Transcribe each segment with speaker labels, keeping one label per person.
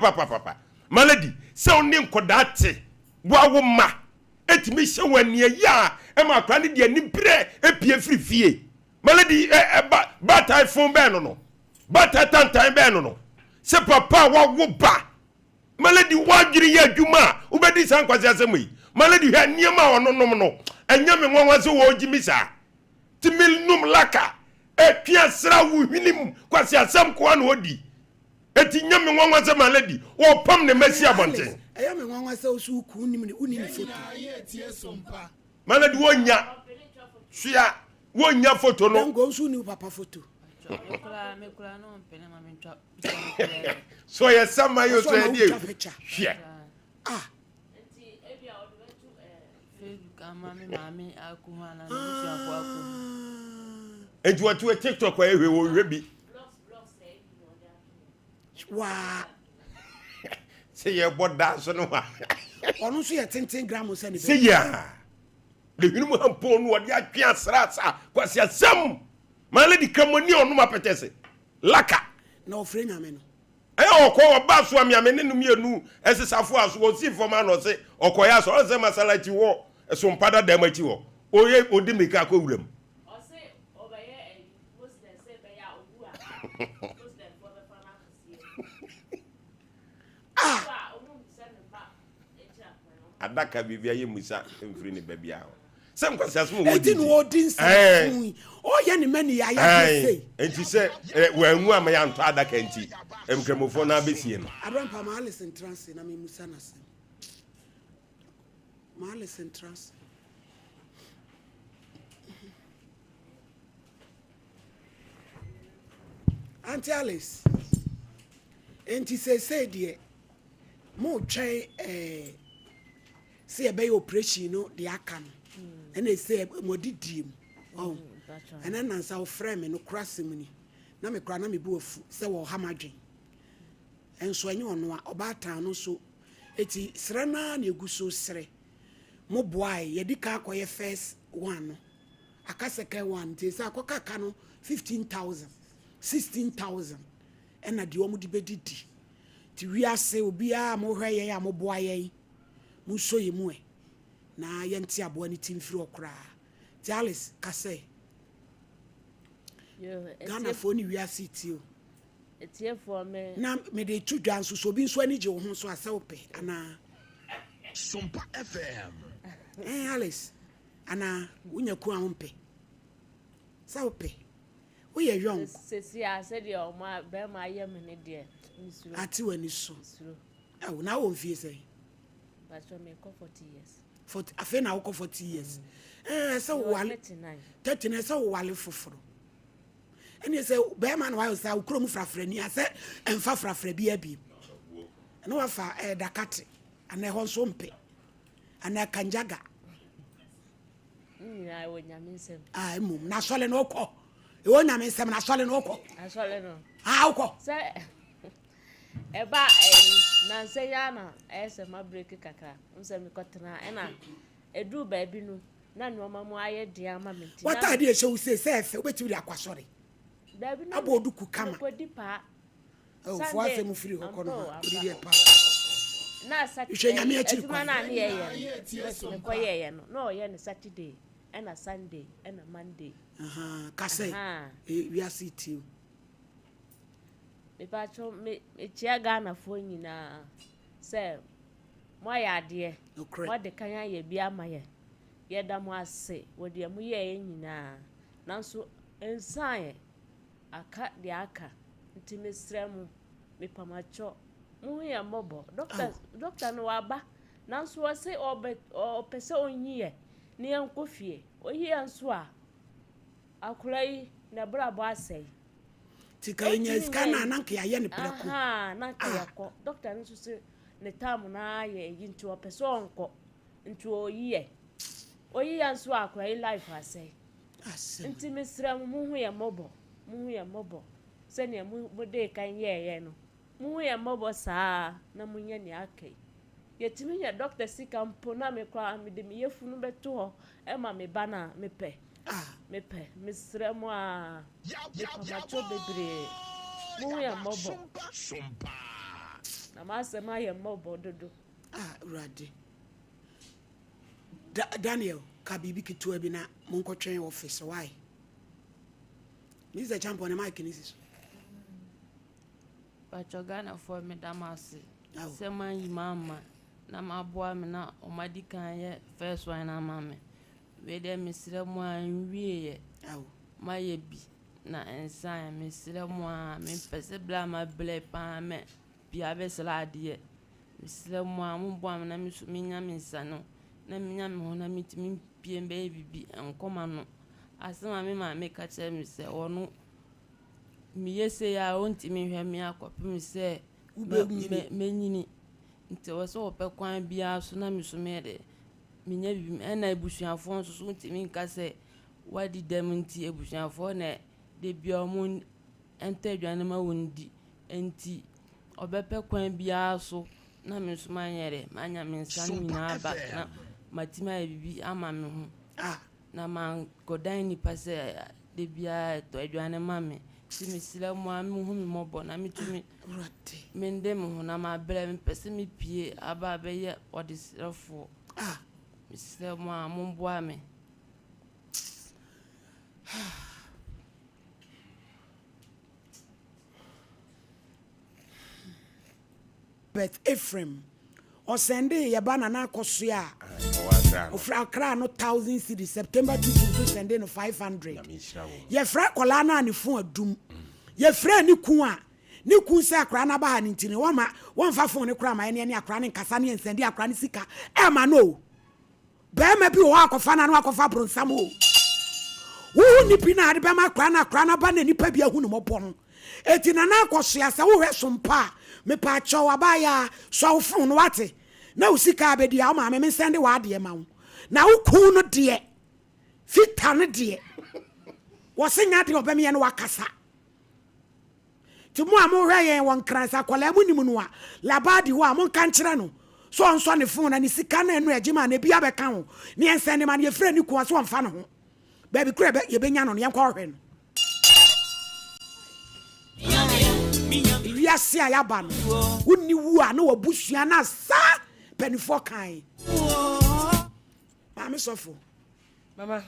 Speaker 1: Papapapa. Malady, sɛ wo ne nkɔdaa te, boa wo mma, ɛtumi hyɛ wɔn aniɛyaa a ɛma akwadaa no de aniberɛ pue firi fie. Malady, ɛ, ɛ, ba, baatan fon bɛn no no? Baatan tantan bɛn no no? Sɛ papa a wawo ba, Malady, w'adwene yɛ adwuma a, wobɛdi saa nkwaseasɛm yi. Malady, hwɛ nneɛma a ɔnonom no, ɛnyɛ me nwanwa sɛ wɔregye me saa. Tumi nom laka, ɛtwe asra wo hwenem, nkwaseasɛm nkoa na ɔdi. Enti nyɛ me nwanwa sɛ my lady wɔpam ne mma si abɔnten.
Speaker 2: Ɛyɛ me nwanwa sɛ wo so wo kun nim ne wonni ne foto.
Speaker 1: My lady wɔnya sua wɔnya foto no.
Speaker 2: Dango nso wonni wo papa foto.
Speaker 1: So ɔyɛ sama yi o so ɔyɛ deɛ hwɛ.
Speaker 2: Ah.
Speaker 1: Enti wɔte TikTok a ɛhwɛ wɔhwɛ bi.
Speaker 2: Waa.
Speaker 1: Sɛ yɛbɔ daa so no wa.
Speaker 2: Ɔno nso yɛ tenten gram sɛ ne
Speaker 1: bɛ. Sɛ yɛ a. Ne hwene mu hampɔn no ɔde atwe asrasa kwasi asɛm. Maa lady kramoni a ɔnom apɛtɛse. Laka.
Speaker 2: Na ɔfrɛ nyame no.
Speaker 1: Ɛyɛ ɔkɔ ɔba so amea me ne no mmienu ɛsesafo aso ɔsi fam ano ɔse ɔkɔyɛ asɔ ɔsɛ masalachi wɔ sompa dada mu akyi hɔ ɔyɛ ɔdi mirika akɔ wuram.
Speaker 3: Ɔse ɔbɛyɛ ɛyi Muslim sɛ ɛbɛyɛ a owu a Muslim foɔ bɛfa no akɔsie.
Speaker 2: Ah!
Speaker 3: Owu a ɔmo mmisa ne mma akyiri akwan.
Speaker 1: Adaka biribi ayɛ musa mfiri ne ba biara hɔ. Sɛ nkwasi asɛm a wɔdi
Speaker 2: Eti na ɔdi nsɛmfo yi. Ɔyɛ ne mani yɛ ayɛ sei.
Speaker 1: Nti sɛ wɔanwu ama yɛantɔ adaka nti nkramofoɔ no abɛsie no.
Speaker 2: Abrampa ma Alice ntra ase na memusa no asɛm. Ma Alice ntra ase. Auntie Alice, enti seesei deɛ motwɛn ɛɛ sɛ yɛbɛyɛ operation no deɛ aka no ɛna ɛsɛ mɔdidie mu ɔn ɛnɛ nansa wofrɛ me no kora asɛm ni na me kora na me bo afu sɛ wɔha m'adwen nso ɛnyɛ ɔno a ɔbaatan no nso eti srɛ no ara na egu so srɛ mo boae yɛdi kan akɔyɛ first one no aka second one nti sɛ akɔka ka no 15,000 16,000 ɛna deɛ wɔn de bɛdidi nti wiase obiara a mohwɛ yɛn a moboa yɛn monsɔ yɛn mu ɛ na yɛnte aboa ne ti mfiri hɔ koraa nti Alice ka sɛ Ghanafoɔ ne wiase tie o
Speaker 3: Atiefoɔ me.
Speaker 2: Na mede to dwa nso sɛ obi nso ani gye wo ho nso a sɛ wopɛ anaa.
Speaker 4: Sompa FM.
Speaker 2: Ɛn Alice anaa wonya ku a wompɛ sɛ wopɛ woyɛ young.
Speaker 3: Sɛsi a sɛdeɛ ɔmo a bɛrima ayɛ me ne deɛ mesuro.
Speaker 2: Ate w'ani so.
Speaker 3: Mesuro.
Speaker 2: Ɛwo na wɔ mfie sɛn?
Speaker 3: Mpatsɔ mekɔ 40 years.
Speaker 2: 40 afei na wokɔ 40 years. Ɛɛ sɛ wowale
Speaker 3: 39.
Speaker 2: 39 sɛ wowale foforo. Ɛne sɛ bɛrima na wayɛ sɛ wo kurom frafrani a sɛ ɛmfa frafra bi abiem. Ɛna wafa ɛɛ dakate anaa ɛhɔ nso mpɛ anaa kanjaga.
Speaker 3: Ne nyinaa ɛwɔ nyame nsɛm.
Speaker 2: Ah mmom na asɔle no wokɔ. Ɛwɔ nyame nsɛm na asɔle no wokɔ.
Speaker 3: Asɔle no.
Speaker 2: Ah wokɔ.
Speaker 3: Sɛ ɛba ɛyi nansa yi ara na ɛyɛ sɛ ma break kakra. N sɛ mekɔtena ɛna ɛduru baabi no na nneɛma mu ayɛ den ama me nti.
Speaker 2: W'ataade a ɛhyɛ wo sei sɛ ɛfɛ wobɛtumi de akɔ asɔre.
Speaker 3: Dabi na
Speaker 2: abɔ oduku kama.
Speaker 3: Mekɔdi paa.
Speaker 2: Oh, fo asɛm firi hɔ kɔ no ha. Odi deɛ paa.
Speaker 3: Na Saturday
Speaker 2: Hwɛ nyame akyiri
Speaker 3: adwuma
Speaker 2: kwan.
Speaker 3: no a ne yɛyɛ no mekɔyɛeɛ no na ɔyɛ no Saturday ɛna Sunday ɛna Monday.
Speaker 2: Ahaa, ka sɛ
Speaker 3: Ahaa.
Speaker 2: eh, wiase tie o.
Speaker 3: Mepatwo me mekyia Ghanafoɔ nyinaa sɛ moayɛ adeɛ.
Speaker 2: Nokorɛ.
Speaker 3: Moade kan ayɛ bi ama yɛn. Yɛda mo ase wɔ deɛ moyɛeɛ nyinaa. Nanso ɛnsaeɛ, aka deɛ aka. Nti mesrɛ mo, mepamakyɔ, mohu yɛn mmɔbɔ. Dɔkta, dɔkta no waba, nanso ɔse ɔbɛ, ɔpɛ sɛ ɔnyi yɛn na yɛnkɔ fie. Ɔyi yɛn nso a, akwadaa yi, n'abrabɔ asɛe.
Speaker 2: Nti ka yɛnya sika no a, na anka yɛayɛ no prɛko.
Speaker 3: Ahaa, na anka
Speaker 2: Ah.
Speaker 3: yɛakɔ. Dɔkta no nso se ne tam no ara yɛ ayi nti ɔpɛ sɛ ɔnkɔ. Nti oyi yɛ. Oyi yɛ nso a akora yi life asɛe.
Speaker 2: Asɛm.
Speaker 3: Nti mesrɛ mo mo hu yɛn mmɔbɔ. Mo hu yɛn mmɔbɔ sɛnea mo mo dee kan yɛɛyɛ no. Mo hu yɛn mmɔbɔ saa na mo nyɛ nea aka yi. Yɛtumi nya doctor sika mpo na me koraa mede me yafunu bɛto hɔ ma me ba no a mepɛ.
Speaker 2: Ah.
Speaker 3: Mepɛ. Mesrɛ mo aa. Mepamakyɛw bebree. Mo hu yɛn mmɔbɔ.
Speaker 4: Sompa.
Speaker 3: Na m'asɛm ayɛ mmɔbɔ dodo.
Speaker 2: Ah, Awurade. Da Daniel, ka biribi ketewa bi na monkɔtwɛn office, why? Mr. Champon, ne mic ne si so.
Speaker 5: Pakyɛ Ghanafoɔ meda mo ase sɛ moanyi m'amma na moaboa me na ɔmo adi kan ayɛ first one no ama me. Wei deɛ mesrɛ mo ara nwieɛ moayɛ bi na ɛnsaeɛ mesrɛ mo ara mempɛ sɛ berɛ a mabrɛ paa mɛ pii abɛsrɛ adeɛ. Mesrɛ mo ara momboa me na me nso menya me nsa no na menya me ho na metumi mpue mbɛyɛ biribi nkɔ m'ano. Asɛm a me maame ka kyerɛ me sɛ ɔno meyɛ sei a ɔntumi nhwɛ me akɔpem sɛ mɛnyini. Nti ɛwɔ sɛ wɔpɛ kwan biara so na me so meyɛ dɛ menya biribi. Ɛna abusuafoɔ nso so wontumi nka sɛ woadi dɛm nti abusuafoɔ na da biara wɔn ntɔ aduane ma wo ndi. Nti ɔbɛpɛ kwan biara so na me nso manyɛ dɛ manya me nsa no nyinaa aba na matumi ayɛ biribi ama me ho. Na mankɔdan nnipa sɛ da biara tɔ aduane ma me. Nti mesrɛ mo ara monhu me mmɔbɔ na metumi mende me ho na mabrɛ. Mepɛ sɛ mepue aba abɛyɛ ɔdesrɛfoɔ. Mesrɛ mo ara momboa me.
Speaker 2: Beth Ephraim, ɔsɛndee yɛ ba Nana Akosua a ɔfiri Accra no thousand cedis, September 22 nso sɛndee no 500. Yɛfrɛ akwadaa no a ne fon adum. Yɛfrɛɛ ne kun a, ne kun sɛ akwadaa no aba ha no nti no, wɔmma wɔmfa fon no koraa ma yɛne yɛne akwadaa no nkasa ne yɛnsɛnde akwadaa no sika ɛma no o. Barima bi wɔ hɔ a akɔfa no ano akɔfa bronsam o. Wohu nni bi na ade bɛma akora no akora no aba na nipa bi ahu no mɔbɔ no. Eti nana akɔsoa sɛ wohwɛ so mpo a mepaakyɛw abaayaa sɔ wo fon no wate na wo sika abɛdi a wo maame mensɛnde w'adeɛ ma wo na wo kun no deɛ fita no deɛ wɔse nya deɛ ɔbɛmeɛ no wakasa. Nti mo a mohwɛ yɛn wɔ Nkran, sɛ akwadaa mu nim no a, Labadi hɔ a, monka nkyerɛ no sɛ ɔnsɔ ne fon na ne sika no a ɛno ɛgye ma no ebi abɛka ho na yɛnsɛnde ma no. Yɛfrɛ ne kun a, sɛ ɔmfa ne ho. Baabi koro a yɛbɛnya no no, yɛnkɔ hwɛ no. Wiase a yɛaba no, wonni wu a na wabusua no asa, mpanimfoɔ kae. Maame sɔfo.
Speaker 6: Mama.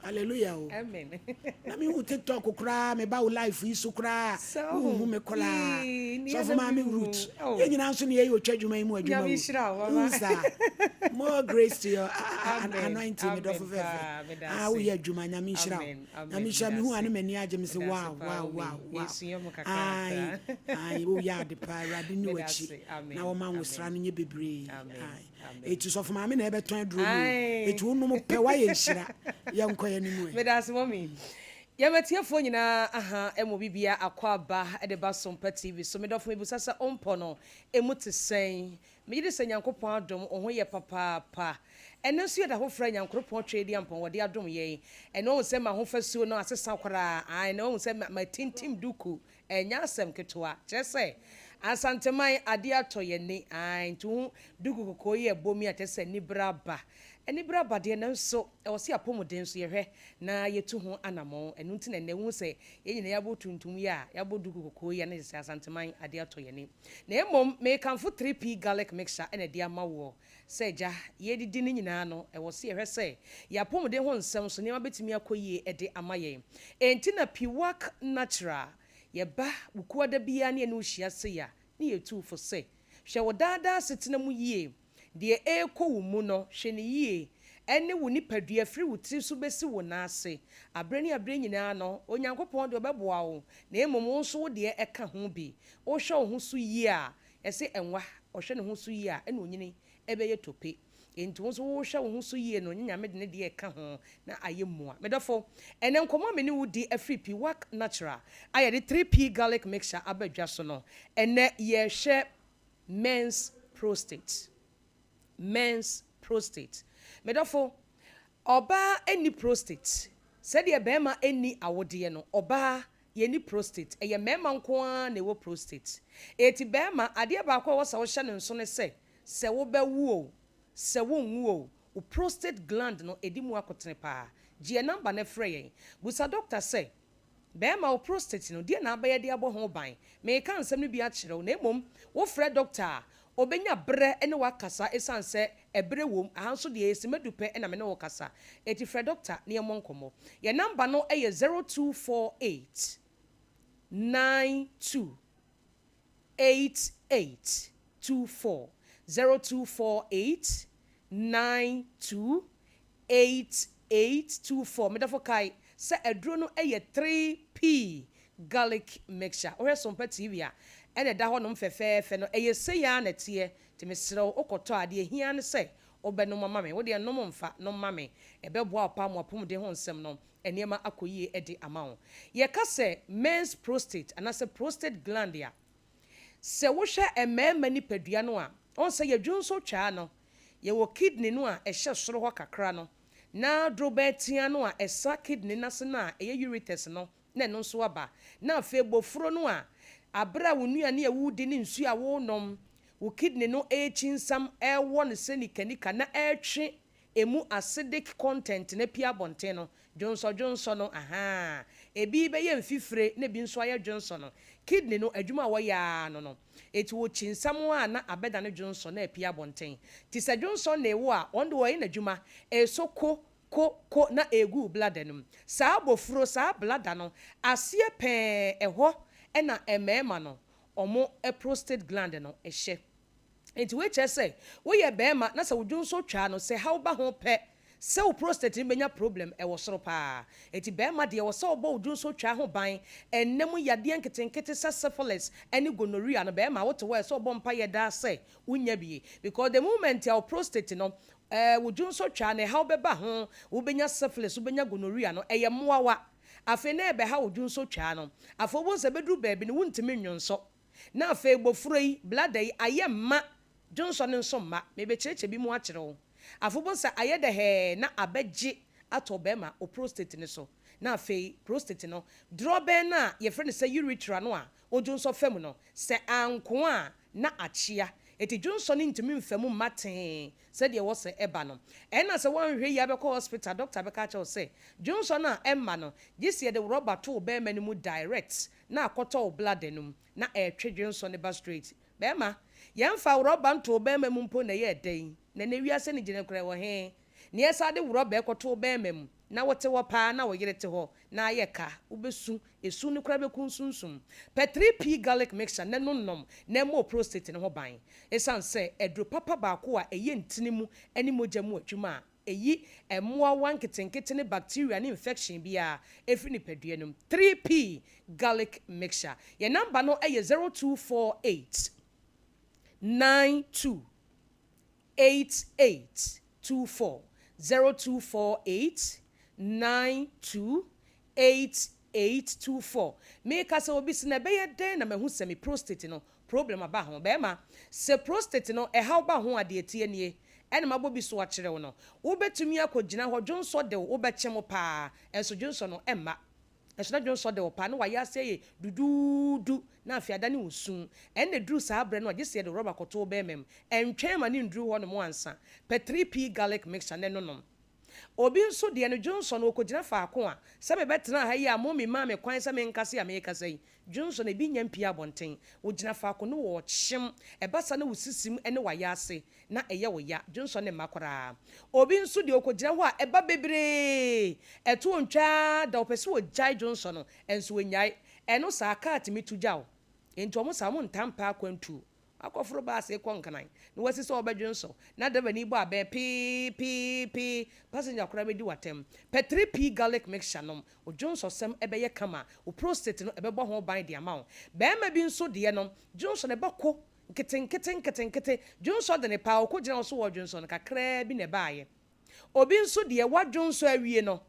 Speaker 2: Hallelujah o.
Speaker 6: Amen.
Speaker 2: Na me hu TikTok koraa, me ba wo life yi so koraa. Wo hu me koraa. Sɔfo maame Ruth. Oh. Yɛn nyinaa nso ne yɛyɛ otwa adwuma yi mu adwuma o. Wohu saa. More grace to your anointing me dɔfo fɛfɛ. Ah, woyɛ adwuma nyame nhyira wo. Nyame nhyira me hu ano m'ani agye me se wow wow wow wow. Ai ai woyɛ ade paa Awurade ni w'akyi. Na wɔma nwosra no nyɛ bebree. Ai. Eti sɔfo maame na ɛbɛtɔn aduro no o. Eti wo nom pɛ wayɛ nhyira. Yɛnkɔ yɛn anim ɛ.
Speaker 6: Medase mummy. Yɛn atiefoɔ nyinaa aha ɛmo bibia akɔ aba de ba Sompa TV so. Medɔfo mebusa sɛ wo mpɔ no ɛmu te sɛn? Megye di sɛ Nyankopɔn adom wo ho yɛ papaapa. Ɛnnɛ nso yɛda foforɔ a Nyankoropɔn Tweediampɔn wɔde adom yɛn. Ɛnnɛ wahu sɛ m'ahofasuo no asesa koraa. Ae ɛnnɛ wahu sɛ matintim duku Ɛnyɛ asɛm ketewa. Kyerɛ sɛ, Asanteman, adeɛ atɔ yɛn ani. Ae, nti wohu duku kɔkɔɔ yi a ɛbom yi a, kyerɛ sɛ anibere aba. Anibere aba deɛ, nanso ɛwɔ sɛ yɛn apɔmuden nso yɛhwɛ na yɛtu ho anammɔn. Ɛno nti na ɛnnɛ wohu sɛ yɛn nyinaa yɛabɔ tuntum yi a, yɛabɔ duku kɔkɔɔ yi a, na kyerɛ sɛ Asanteman, adeɛ atɔ yɛn ani. Na mmom, merekamfo 3P Garlic Mixture na ɛde ama woɔ. Sɛ agya, yɛredidi no nyinaa no, ɛwɔ sɛ yɛhwɛ sɛ yɛn apɔmuden ho nsɛm so nneɛma betumi akɔ yie de ama yɛn. Enti na Piwak Natural, yɛba wo kuo da biara ne yɛne wo hyia sei a, ne yɛtu wo fo sɛ, hwɛ wo daa daa asetena mu yie. Deɛ ɛrekɔ wo mu no, hwɛ no yie. Ɛne wo nipadua firi wo tiri so bɛsi wo nan ase. Aberɛ ne aberɛ nyinaa no, Onyankopɔn deɛ ɔbɛboa wo, na mmom wo nso wo deɛ ka ho bi. Wohwɛ wo ho so yie a, Ɛse ɛnwa, ɔhwɛ ne ho so yie a, ɛna onyini bɛyɛ tope. Enti wo nso wohwɛ wo ho so yie no, nye Nyame de ne deɛ ɛka ho na ayɛ mua. Me dɔfo, ɛnɛ nkɔmmɔ a me ne wo di afiri Piwak Natural a yɛde 3P Garlic Mixture aba dwa so no, ɛnɛ yɛrehwɛ men's prostate. Men's prostate. Me dɔfo, ɔbaa nni prostate. Sɛdeɛ barima nni awodeɛ no, ɔbaa Yɛnni prostate. Ɛyɛ mmarima nko ara na ɛwɔ prostate. Enti barima, adeɛ baako a ɛwɔ sɛ wohyɛ no nso ne sɛ, sɛ wobɛwo o, sɛ wonwo o, wo prostate gland no, ɛdi mu akotene pa ara. Gye yɛn number na frɛ yɛn. Bisa dɔkta sɛ, Bɛɛma, wo prostate no, deɛ na abɛyɛ de abɔ ho ban? Mereka nsɛm no bi akyerɛ wo, na mmom wofrɛ dɔkta a, ɔbɛnya berɛ ne wo akasa ɛsiane sɛ ɛberɛ wom. Aha nso deɛ ɛyɛ simma du pɛ na me ne wo rekasa. Enti frɛ dɔkta na yɛmmɔ nkɔmmɔ. Yɛn namba no yɛ 0248 92 8824, 0248 92 8824. Me dɔfo kae sɛ aduro no yɛ 3P garlic mixture. Wohwɛ Sompa TV a, ɛna ɛda hɔ nom fɛfɛɛfɛ no. Ɛyɛ sei ara na ɛteɛ. Nti mesrɛ wo, wokɔtɔ a, deɛ ɛhia ne sɛ wobɛnom ama me. Wo deɛ nom mfa, nom ma me. Ɛbɛboa wo paa ma w'apɔmuden ho nsɛm no, nneɛma akɔ yie de ama wo. Yɛka sɛ men's prostate anaasɛ prostate gland a, sɛ wohwɛ mmarima nipadua no a, wohu sɛ yɛdwonsɔ twaa no, Yɛwɔ kidney no a ɛhyɛ soro hɔ kakra no, na dorobɛn tea no a ɛsa kidney no ase no a ɛyɛ ureters no, na ɛno nso aba. Na afei bofuro no a bere a wo nnuane a woredi ne nsuo a worenom, wo kidney no rekyinsan rewɔ no sɛ nikanika na ɛretwe emu acidic content no apue abɔnten no, Dwonsɔdwonsɔ no, ahaa. Ebi bɛyɛ mfifire na ebi nso ayɛ dwonsɔ no. Kidney no, adwuma a wɔyɛ ara no no. Enti wɔkyi nsam a na abɛdane dwonsɔ na apue abɔnten. Nti sɛ dwonsɔ nnee wo a, ɔno de ɔyɛ n'adwuma, ɛresɔ ko, ko, ko na ɛregu wo bladder no mu. Saa abofuro, saa bladder no, aseɛ pɛɛ ɛhɔ na mmarima no wɔn prostate gland no hyɛ. Enti wei kyerɛ sɛ woyɛ barima na sɛ wo dwonsɔ twa no, sɛ haw ba ho pɛ sɛ wo prostate no bɛnya problem, ɛwɔ soro paa. Enti barima deɛ ɛwɔ sɛ wobɔ wo dwonsɔ twa ho ban. Ɛnna mu yadeɛ nketenkete sɛ syphilis ne gonorrhea no, barima wote hɔ a ɛsɛ sɛ wobɔ mpaeɛ daa sɛ wonnya bi. Because the moment a wo prostate no, wo dwonsɔ twa no ɛhaw bɛba ho, wobɛnya syphilis, wobɛnya gonorrhea no, ɛyɛ mmoawa. Afei na ɛbɛha wo dwonsɔ twa no. Afei wobɛhu sɛ ɛbɛduru baabi no wontumi nnwonsɔ. Na afei bofuro yi, bladder yi, ayɛ mma, dwonsɔ no nso mma. Merebɛkyerɛkyerɛ bi mu akyerɛ wo. Afei wobɛhu sɛ ayɛ dɛhɛɛ na abɛgye atɔ bɛrima wo prostate no so. Na afei prostate no, dorɔbɛn no a yɛfrɛ no sɛ urethra no a wodwonsɔ fa mu no, sɛ ankoa a, na akyea. Enti dwonsɔ no ntumi mfa mu mma tee sɛdeɛ ɛwɔ sɛ ɛba no. Ɛna sɛ woanhwɛ yie abɛkɔ hospital, doctor bɛka akyerɛ wo sɛ dwonsɔ no a ɛmma no, gye sɛ yɛde rɔba to wo bɛrima no mu direct na akɔtɔ wo bladder no mu na ɛretwe dwensɔ no ba straight. Bɛrima, yɛmfa worɔba nto wo bɛrima mu mpo na ɛyɛɛ dɛn? Na ɛnɛ wiase anigyene koraa ɛwɔ he? Nea ɛsan de worɔba ɛkɔto wo bɛrima mu na wote hɔ paa na wo yere te hɔ na ayɛ ka, wobɛsu, esu no koraa bɛku nsunsum. Pɛ 3P garlic mixture na ɛno nom na ɛmmɔ wo prostate no ho ban. Esiane sɛ aduro papa baako a ɛyɛ ntini mu ne mogya mu adwuma a Eyi mmoawa nketenkete ne bacteria ne infection biara firi nipadua no mu. 3P Garlic Mixture. Yɛn number no yɛ 0248 92 88 24, 0248 92 88 24. Meka sɛ obi se na ɛbɛyɛ dɛn na mahu sɛ me prostate no Problem aba ho. Bɛɛma, sɛ prostate no ɛhaw ba ho a deɛ ɛteɛ nie, ɛna mabɔ bi so akyerɛ wo no, wo bɛtumi akɔ gyina hɔ, dwonsɔ de wo, wo bɛkye mo paa, nso dwonsɔ no ɛmma. Nso na dwonsɔ de wo paa, na wayɛ ase ayɛ duduudu, na afei adane wo su. Ɛna ɛduru saa berɛ no a, gye sɛ yɛde rɔba kɔto wo bɛɛma mu. Ɛntwɛn ma no nduru hɔ nom ansa. Pɛ 3P garlic mixture na ɛno nom. Obi nso deɛ no dwonsɔ no ɔkɔgyina faako a, sɛ mebɛtenaa ha yi a mommy maa me kwan sɛ menkasa yi a merekasa yi, dwonsɔ no ebi nnya mpue abɔnten. Wogyina faako no wɔrekyem, ɛba saa na wo sisim ne w'ayaase na ɛyɛ wo ya, dwonsɔ no mma koraa. Obi nso deɛ ɔkɔgyina hɔ a ɛba bebree, ɛto ɔntwa ara da, ɔpɛ sɛ ɔgyae dwonsɔ no nso ɔnnyae. Ɛno saa, kaa tumi tu gya wo. Enti wɔn saa wɔntaa mpɛ akwantuo. Wakɔforo baase rekɔ Nkran na wasi sɛ ɔrebɛdwensɔ na driver-ni bɔ abɛn pee pee pee, passenger koraa bɛdi w'atɛm. Pɛ 3P garlic mixture nom, wo dwonsɔsɛm bɛyɛ kama, wo prostate no ɛbɛbɔ ho ban de ama wo. Barima bi nso deɛ no, dwonsɔ no ɛba ko nketenkete nketenkete, dwonsɔ dene paa, ɔkɔgyina hɔ so ɔredwonsɔ no kakraa bi na ɛbaeɛ. Obi nso deɛ wadwonsɔ awie no,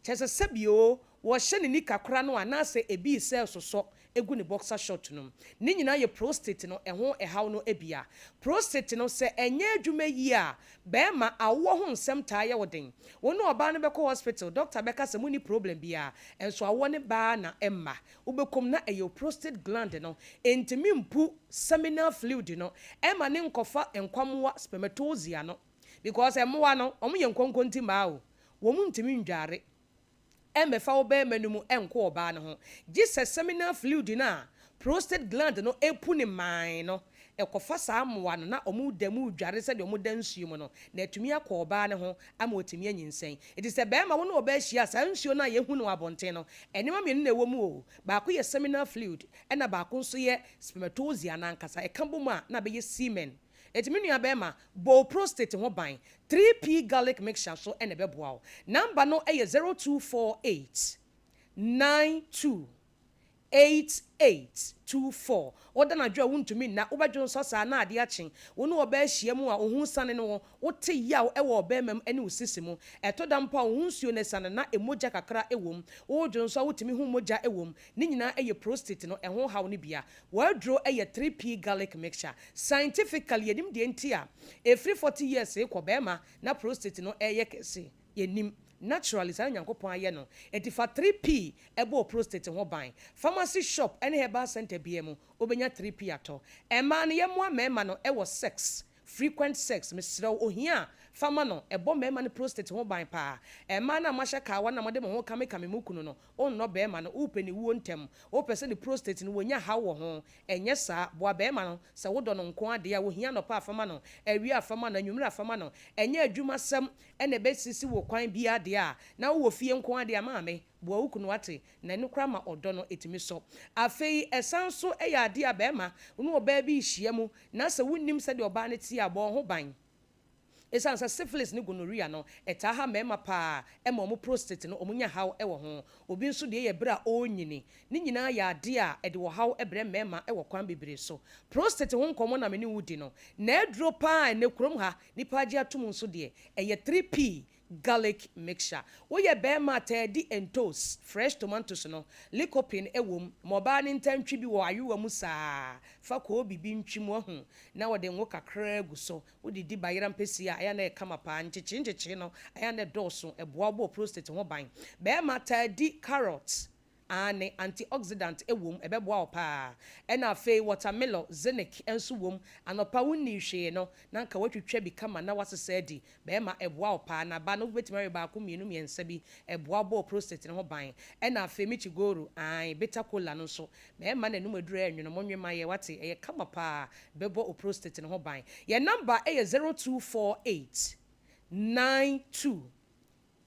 Speaker 6: kyerɛ sɛ sɛbi oo, wɔhyɛ ne nika kora no anaasɛ ebi resɛ resosɔ gu ne boxer short no mu. Ne nyinaa yɛ prostate no ɛho ɛhaw no bia. Prostate no sɛ ɛnyɛ adwuma yie a, bɛɛma awoɔ ho nsɛm taa yɛ wo den. Wo ne ɔbaa no bɛkɔ hospital, doctor bɛka sɛ monni problem biara, nso awoɔ no ba ara na ɛmma. Wobɛkɔ mu na ɛyɛ wo prostate gland no ɛntumi mpu seminal fluid no ɛma ne nkɔfa nkwammoa spermatozoa no. Because mmoa no wɔn yɛ nkonkonti mmaa o, wɔn ntumi ndware. mmɛfa wo barima no mu nkɔ ɔbaa no ho, gye sɛ seminal fluid no a prostate gland no pu ne man no kɔfa saa mmoa no na wɔda mu redware sɛdeɛ wɔda nsuo mu no, na atumi akɔ ɔbaa no ho ama watumi anyinsɛn. Enti sɛ barima wo ne ɔbaa hyia a, saa nsuo no a yɛhu no wɔ abɔnten no, nneɛma mmienu na ɛwɔ mu o, baako yɛ seminal fluid ɛna baako nso yɛ spermatozoa no ankasa, ɛka bom a na abɛyɛ semen. Enti me nua barima, bɔ wo prostate ho ban. 3P Garlic Mixture nso na ɛbɛboa wo. Number no yɛ 0248 92 8824. Woda anadwo a wuntumi nna, wobɛdwonsɔ saa na ade akye. Wo ne ɔbaa hyia mu a, wo ho siane no wo, wote yaw wɔ ɔbarima mu ne wo sisi mu. Ɛtɔ da mpo a wo ho nsuo no asiane na mogya kakra wɔ mu. Woredwonsɔ a wotumi hu mogya wɔ mu. Ne nyinaa yɛ prostate no ɛho haw no bi a. W'aduro yɛ 3P garlic mixture. Scientifically yɛnim deɛ nti a ɛfiri 40 years rekɔ barima na prostate no reyɛ kɛse. Yɛnnim. Naturally saa na Nyankopɔn ayɛ no. Enti fa 3P bɔ wo prostate ho ban. Pharmacy shop ne herbal centre biara mu wobɛnya 3P atɔ. Mmaa no yɛmmoa mmarima no wɔ sex, frequent sex, mesrɛ wo ohia a fa ma no, ɛbɔ mmarima no prostate ho ban paa. Mmaa no a moahyɛ kaawa na mode mo ho kamekame mo kunu no, wonnɔ barima no, wopɛ ne wuo ntɛm, wopɛ sɛ ne prostate no wɔnya haw wɔ ho, ɛnyɛ saa, boa barima no, sɛ wodɔ no nko ara deɛ a, ohia anɔpa a fa ma no, awia a fa ma no, anwummere a fa ma no, ɛnyɛ adwumasɛm na ɛbɛsisi wo kwan biara deɛ a, na wowɔ fie nko ara deɛ a, maame, boa wo kunu wate, na ɛno koraa ma ɔdɔ no ɛtumi sɔ. Afei ɛsan nso yɛ adeɛ a barima wo ne ɔbaa bi rehyia mu na sɛ wonnim sɛdeɛ ɔbaa no teɛ a, bɔ wo ho ban. Ɛsiane sɛ syphilis ne gonorrhea no, ɛtaa ha mmarima pa ara ma wɔn prostate no wɔnya haw wɔ ho. Obi nso deɛ yɛ berɛ a ɔrenyini. Ne nyinaa yɛ adeɛ a ɛde ɔhaw brɛ mmarima wɔ kwan bebree so. Prostate ho nkɔmmɔ na me ne wo redi no. Na aduro pa ara a ɛnnɛ kurom ha nnipa agye atom nso deɛ, ɛyɛ 3P garlic mixture. Woyɛ barima a, taa di ntos, fresh tomatoes no, lycopene wɔ mu. Ma ɔbaa no ntaa ntwi bi wɔ ayowa mu saa. Fa koobi bi ntwi mu, wahu, na wɔde ngo kakraa gu so. Wode di bayerɛ ampesie a, ɛyɛ a na ɛyɛ kama paa. Nkyekyee nkyekyee no, ɛyɛ a na ɛdɔɔso. Ɛboa wo bɔ wo prostate ho ban. Barima taa di carrot. Aane, antioxidant wom, ɛbɛboa wo paa. Ɛna afei watermelon, zinc nso wom. Anɔpa wonnii hwee no, na anka woatwitwa bi kama na woasesa adi. Bɛɛma, ɛboa wo paa. Na ba no, wobɛtumi awe baako, mmienu, mmiɛnsa bi. Ɛboa wo bɔ wo prostate no ho ban. Ɛna afei michigoro, aane, bitter kola no nso, bɛɛma n'anum aduru ɛyɛ nwono, monwe ma yɛ, wate, ɛyɛ kama paa, ɛbɛbɔ wo prostate no ho ban. Yɛn number yɛ 0248 92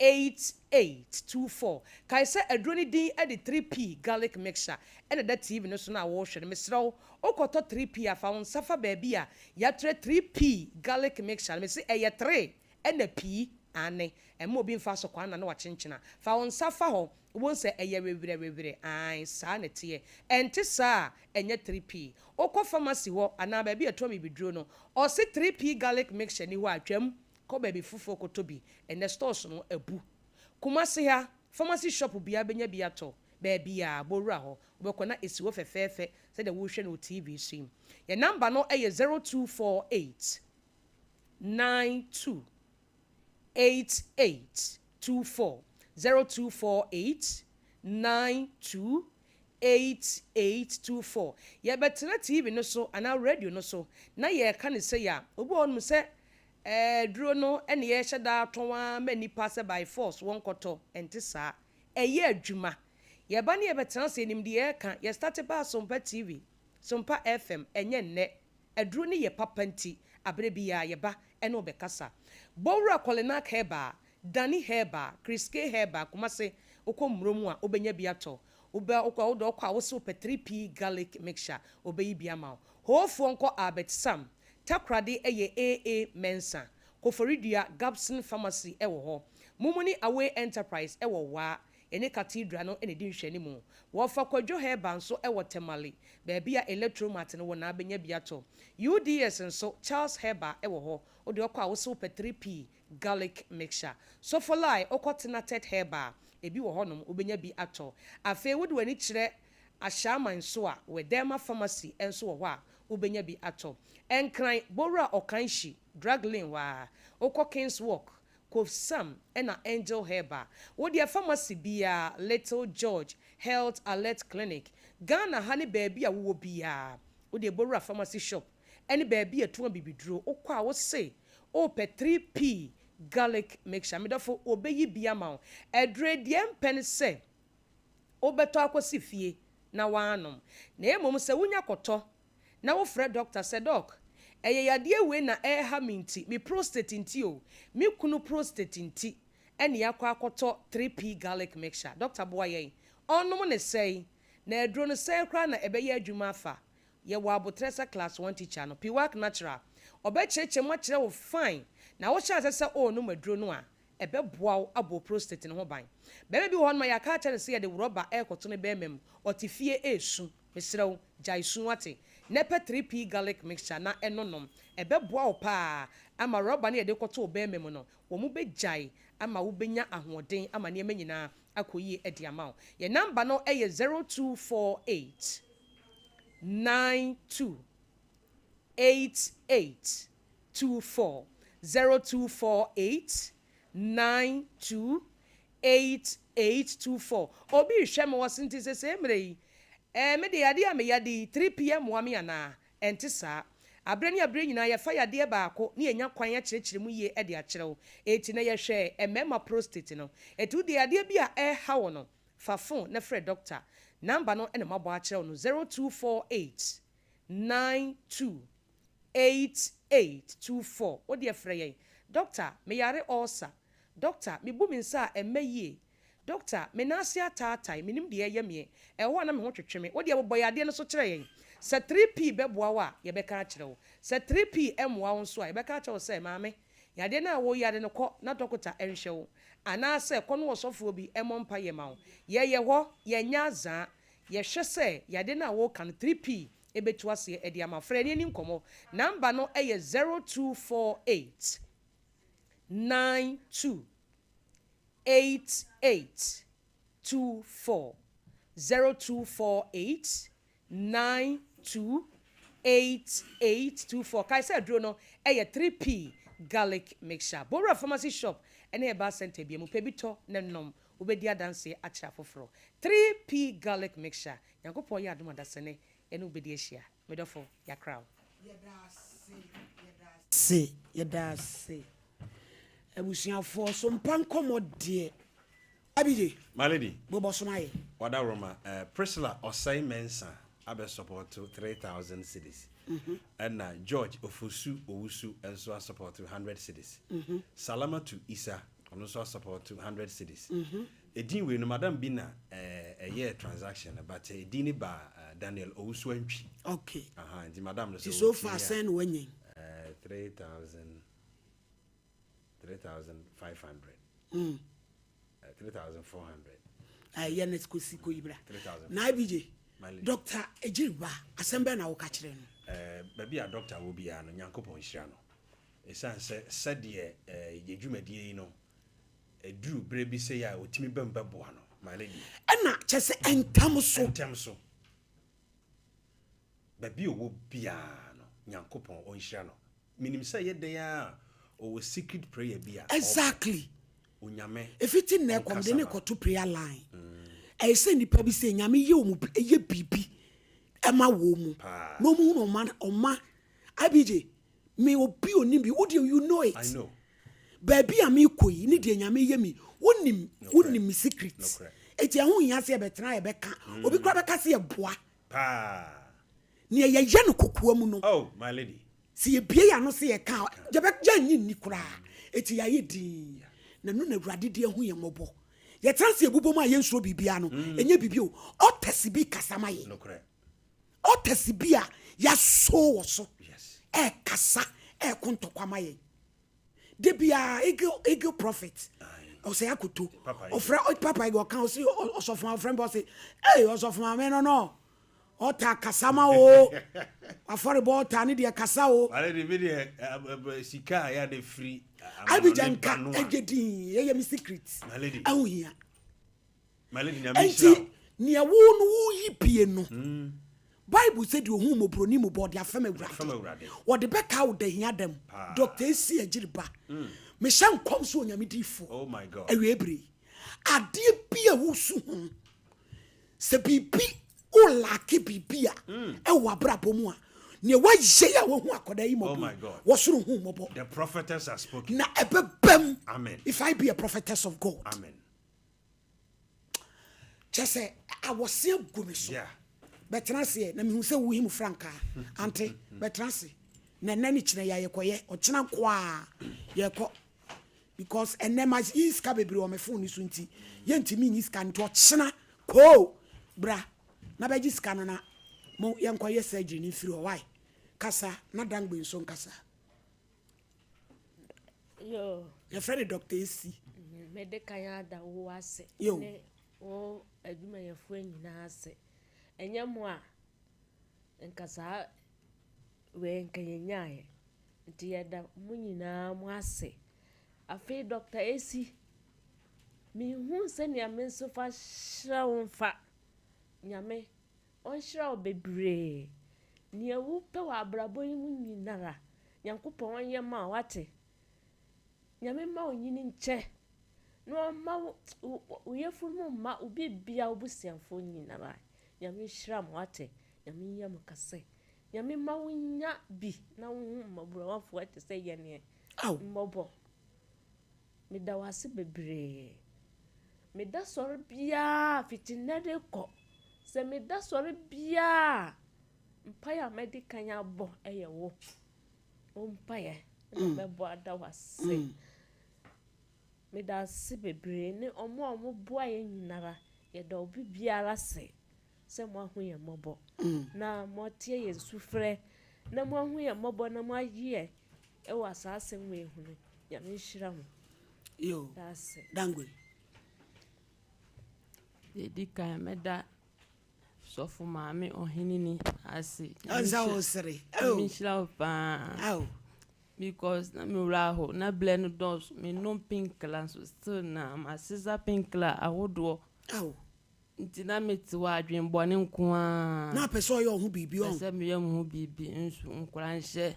Speaker 6: 8824. Kae sɛ aduro no din de 3P Garlic Mixture ɛna ɛda TV no so no a worehwɛ no. Mesrɛ wo, wokɔtɔ 3P a, fa wo nsa fa baabi a yɛatwerɛ 3P Garlic Mixture no. Mese ɛyɛ 3 ɛna P, aane. Ɛmma obi mfa asɔkwaa nna na wakyenkyena. Fa wo nsa fa hɔ, wobɛhu sɛ ɛyɛ wewerɛ wewerɛ, aane, saa na ɛteɛ. Ɛnte saa a, ɛnyɛ 3P. Wokɔ pharmacy hɔ anaa baabi a yɛtɔn bibiduro no, ɔse 3P Garlic Mixture nni hɔ a, twam. Kɔ baabi foforɔ kɔtɔ bi, ɛnnɛ stores no abu. Kumasi ha, pharmacy shop biara bɛnya bi atɔ, baabiara, bɔ wura hɔ, wobɛkɔ na ɛsi hɔ fɛfɛɛfɛ sɛdeɛ worehwɛ no wɔ TV so yi. Yɛn number no yɛ 0248 92 88 24, 0248 92 8824. Yɛbɛtena TV no so anaa radio no so na yɛreka no sei a, obi wɔ hɔnom sɛ Aduro no na yɛhyɛ da tɔn ara ma nnipa sɛ by force wɔnkɔtɔ, ɛnte saa. Ɛyɛ adwuma. Yɛba ne yɛbɛtena ase, yɛnim deɛ yɛreka. Yɛ starte baa Sompa TV, Sompa FM, ɛnyɛ nnɛ. Aduro no yɛ papa nti, aberɛ biara yɛba ne wo bɛkasa. Bowura Kɔlenak Herbal, Dani Herbal, Kriske Herbal, Kumase, wokɔ mmuro mu a wobɛnya bi atɔ. Wobɛ wokɔ a wode ɔkɔ a wose wopɛ 3P garlic mixture, wɔbɛyi bi ama wo. Hoofoɔ nkɔ Albert Sam, Takoradi yɛ AA Mensah, Koforidua Gabson Pharmacy wɔ hɔ. Mumuni Away Enterprise wɔ Waa, yɛne Cathedral no na ɛdi nhwɛanimu. Wɔfa Kwadwo Herbal nso wɔ Tamale, baabi a Electromat no wɔ na abɛnya bi atɔ. UDS nso, Charles Herbal wɔ hɔ, wode ɔkɔ a wose wopɛ 3P garlic mixture. Sofolai wokɔ Tenatet Herbal, ebi wɔ hɔnom wobɛnya bi atɔ. Afei wode w'ani kyerɛ Ashaiman nso a, Wederma Pharmacy nso wɔ hɔ a wobɛnya bi atɔ. Nkran, Bowura Ɔkanhyi, Drug Lane hɔ ara, wokɔ Kings Walk, Kofsam ɛna Angel Herbal. Wo deɛ pharmacy biara, Little George Health Alert Clinic, Ghana ha ne baabi a wowɔ biara, wo deɛ Bowura Pharmacy Shop ɛne baabi a ɛtɔn abibiduro, wokɔ a wose wopɛ 3P. Garlic Mixture. Me dɔfo, wɔbɛyi bi ama wo. Aduro yi, deɛ mpɛ ne sɛ wobɛtɔ akɔsi fie na woanom. Na mmom sɛ wonya kɔtɔ na wofrɛ dɔkta sɛ, Dɔk, ɛyɛ yadeɛ wei na ɛreha me nti, me prostate nti o, me kunu prostate nti ɛne yɛakɔ akɔtɔ 3P Garlic Mixture. Dɔkta boa yɛn. Ɔnnom no sɛn? Na aduro no sɛn koraa na ɛbɛyɛ adwuma afa? Yɛwɔ aboterɛ sɛ class one teacher no, Piwak Natural. Ɔbɛkyerɛkyerɛ mu akyerɛ wo fine. Na wohyɛ aseɛ sɛ worenom aduro no a, ɛbɛboa wo abɔ wo prostate no ho ban. Barima bi wɔ hɔnom a yɛaka akyerɛ no sɛ yɛde rɔba rekɔto ne barima mu, ɔte fie resu. Mesrɛ wo, gyae su wate, na pɛ 3P garlic mixture na ɛno nom. Ɛbɛboa wo paa ama rɔba no a yɛde rekɔto wo barima mu no, wɔbɛgyae ama wobɛnya ahoɔden ama nneɛma nyinaa akɔ yie de ama wo. Yɛn number no yɛ 0248 92 88 24, 0248 92 8824. Obi rehwɛ me wɔ se nti sesei mmerɛ yi eh me deɛ yadeɛ a me yade yi 3pm mmoa me anaa? Ɛnte saa. Aberɛ ne aberɛ nyinaa yɛfa yadeɛ baako na yɛnya kwan akyerɛkyerɛ mu yie de akyerɛ wo. Enti na yɛhwɛ mmarima prostate no. Enti wo deɛ yadeɛ bi a ɛreha wo no fa phone na frɛ doctor. Number no na mabɔ akyerɛ wo no 0248 92 8824. Wo deɛ frɛ yɛn. Doctor, meyare ulcer. Doctor, mebu me nsa a ɛmmɛ yie. Doctor, me nan ase ataatae, mennim deɛ ɛyɛ meɛ. Ɛwɔ hɔ a na me ho twetwe me. Wo deɛ bobɔ yadeɛ no so kyerɛ yɛn. Sɛ 3P bɛboa wo a, yɛbɛka akyerɛ wo. Sɛ 3P mmoa wo nso a, yɛbɛka akyerɛ wo sɛ, maame, yadeɛ no a woreyare no kɔ na dɔkota nhwɛ wo. Anaasɛ kɔ na ɔsɔfoɔ bi mmɔ mpaeɛ ma wo. Yɛyɛ hɔ, yɛnyɛ azaa. Yɛhwɛ sɛ yadeɛ no a woreka no 3P bɛtu aseɛ de ama wo. Frɛ yɛn na yɛnni nkɔmmɔ. Number no yɛ 0248 92 88 24, 0248 92 88 24. Kae sɛ aduro no yɛ 3P Garlic Mixture. Bowura Pharmacy Shop ne Herbal Centre bia mu pɛ bi tɔ na nom. Wobɛdi adanseɛ akyerɛ afoforɔ. 3P Garlic Mixture. Nyankopɔn yɛ adom adasɛne yɛne wo bɛdi ahyia. Me dɔfo, yɛakra wo.
Speaker 2: Yɛda ase, yɛda ase, yɛda ase. Abusuafoɔ, so mpa nkɔmmɔ deɛ. Abigye,
Speaker 7: My lady.
Speaker 2: Bobɔ so ma yɛ.
Speaker 7: Wadaworoma, eh, Priscilla Osei Mensah abɛ support 3000 cedis. Ɛna George Ofosu Owusu nso asupporto 100 cedis. Salamatu Isa, ɔno nso asupporto 100 cedis. Edin wei no, madam bi na eh, ɛyɛɛ transaction no, but edin no baa eh, Daniel Owusu Antwi.
Speaker 2: Okay.
Speaker 7: Aha, nti madam no
Speaker 2: sɛ
Speaker 7: Nti
Speaker 2: so far sɛn na wanya yi?
Speaker 7: Eh, 3000, 3500. Mm. Eh, 3400.
Speaker 2: Ɛyɛ ne kɔsi kɔyi bra.
Speaker 7: 3400.
Speaker 2: Na IBJ, Doctor Egyiriba, asɛm bɛn na woka kyerɛ no?
Speaker 7: Eh, baabi a doctor wɔ biara no, Nyankopɔn nhyira no. Ɛsiane sɛ sɛdeɛ eh, yɛ dwumadie yi no, ɛduru berɛ bi sei a ɔtumi ba mu bɛboa no, my lady.
Speaker 2: Ɛna kyɛ sɛ ɛntɛm so.
Speaker 7: Ɛntɛm so. Baabi a ɔwɔ biara no, Nyankopɔn ɔnhyira no. Menim sɛ ɛyɛ dɛn ara a, ɔwɔ secret prayer bi a ɔbɔ.
Speaker 2: Exactly.
Speaker 7: Onyame
Speaker 2: Ɛfiti nnɛ kɔ, mede
Speaker 7: ɔnkasa
Speaker 2: no
Speaker 7: ma.
Speaker 2: rekɔto prayer line. Ɛyɛ sɛ nnipa bi sɛ Nyame yɛ wɔn yɛ biribi ɛma wɔn mu.
Speaker 7: Paa.
Speaker 2: Na wɔn hunu ɔma ɔma IBJ, me obi onim bi, wo deɛ you know it.
Speaker 7: I know.
Speaker 2: Baabi a mekɔ yi ne deɛ Nyame yɛ mi, wonim wonim me secret.
Speaker 7: Nokorɛ.
Speaker 2: Eti ɛho nhia sɛ yɛbɛtena yɛbɛka. Obi koraa bɛka sɛ yɛboa.
Speaker 7: Paa.
Speaker 2: Nea yɛyɛ no kokoa mu no.
Speaker 7: Oh, my lady.
Speaker 2: Sɛ yɛbue yɛn ano sɛ yɛka a, yɛbɛ yɛnnye nni koraa. Eti yɛayɛ dinn. Na ɛno na Awurade de ahu yɛn mmɔbɔ. Yɛtena ase yɛbobɔ mu a yɛnsuro biribiara no, ɛnyɛ biribi o. Altars bi kasa ma yɛn.
Speaker 7: Nokorɛ.
Speaker 2: Altars bi a yɛasoo wɔ so
Speaker 7: Yes.
Speaker 2: ɛrekasa, ɛreko ntɔkwa ma yɛn. Da biara Eagle Eagle Prophet ɔsɛ akoto. Ɔfrɛ Papa Eagle ɔka ɔse ɔsɔfo ma ɔfrɛ mpa ɔse ei ɔsɔfo maame no no ɔta kasa ma o afɔrebɔ ɔta ne deɛ kasa o.
Speaker 7: Wale de bi deɛ sika a yɛ de firi
Speaker 2: Abidjan nka ɛgye din ɛyɛ mi secret ɛho hia.
Speaker 7: My lady Nyame nhyira
Speaker 2: Enti
Speaker 7: wo.
Speaker 2: nea wo no woyi pie no, Bible sɛ deɛ ohuu mmɔborɔni mu bɔ ɔde afɛm
Speaker 7: Afɛm
Speaker 2: Awurade.
Speaker 7: Awurade.
Speaker 2: Wɔde bɛkaa wo da hia da mu.
Speaker 7: Paa.
Speaker 2: Doctor Esi Agyiri ba. Mehyɛ nkɔm sɛ Onyame diifoɔ.
Speaker 7: Oh my God.
Speaker 2: Awiei bere yi. Adeɛ bi a wosu ho, sɛ biribi wo laake biribi a ɛwɔ abrabɔ mu a, Nea wayɛ yi a wahu akwadaa yi
Speaker 7: Oh
Speaker 2: mmɔbɔ
Speaker 7: my
Speaker 2: yi,
Speaker 7: God.
Speaker 2: wɔsoro hu mmɔbɔ.
Speaker 7: The prophetess has spoken.
Speaker 2: Na ɛbɛbam.
Speaker 7: Amen.
Speaker 2: If I be a prophetess of God.
Speaker 7: Amen.
Speaker 2: Kyɛ sɛ awɔse agu me so.
Speaker 7: Yeah.
Speaker 2: Bɛtena aseɛ na mehu sɛ wohim frankaa. Ante, bɛtena ase. Na ɛnɛ ne kyena yɛ yɛkɔyɛ. Ɔkyena nko a yɛkɔ. Because ɛnɛ ma yi sika bebree wɔ me phone so nti yɛntumi nyi sika nti ɔkyena koo bra na bɛgye sika no na mo yɛnkɔyɛ surgery no mfiri hɔ. Why? Kasa na Dangbe nso nkasa.
Speaker 3: Yo.
Speaker 2: Yɛfrɛ no Dr. Esi.
Speaker 3: Mede kan ada wo ase
Speaker 2: Yo.
Speaker 3: ne wo adwumayɛfoɔ nyinaa ase. Ɛnyɛ mo a nka saa wei nka yɛnyaeɛ. Nti yɛda mo nyinaa mo ase. Afei Dr. Esi, mehu sɛnea me nso fa hyerɛ wo mfa. Nyame, ɔnhyira wo bebree. Nea wopɛ wɔ abrabɔ yi mu nyinara, Nyankopɔn ɔnyɛ ma wo wate. Nyame ma wo nyini nkyɛ. Na ɔma wo wo yɛfunu mu mma wo bibia wo busuafoɔ nyinara. Nyame nhyira mo wate. Nyame nyɛ mo kɛse. Nyame ma wo nya bi na wohu mmɔborɔwafoɔ te sɛ yɛneɛ. Mmɔbɔ. Meda wo ase bebree. Meda sɔre biara fiti nnɛ de kɔ. Sɛ meda sɔre biara, mpaeɛ a mɛdi kan abɔ ɛyɛ wo. Wo mpaeɛ na mɛbɔ ada wo ase. Meda ase bebree ne ɔmo a ɔmo boa yɛn nyinara. Yɛda obi biara ase sɛ mo ahu yɛn mmɔbɔ. Na moatie yɛn sufrɛ. Na mo ahu yɛn mmɔbɔ na moayi yɛn ɛwɔ saa asɛm wei ho no. Nyame nhyira mo.
Speaker 2: Yo.
Speaker 3: Da ase.
Speaker 2: Dangbe.
Speaker 5: Yɛdi kan mɛda sɔfo maame ɔheneni ase.
Speaker 2: Ɔnsa wo sere.
Speaker 5: Nyame nhyira wo paa. Because na me wura hɔ na blɛ no dɔɔso menom painkiller nso still na masesa painkiller ahodoɔ. Nti na mete hɔ adwenbɔne nko ara.
Speaker 2: Na apɛ sɛ ɔyɛ ɔho biribi
Speaker 5: ɔn. Pɛ sɛ meyɛ mo ho biribi nso nkoranhyɛ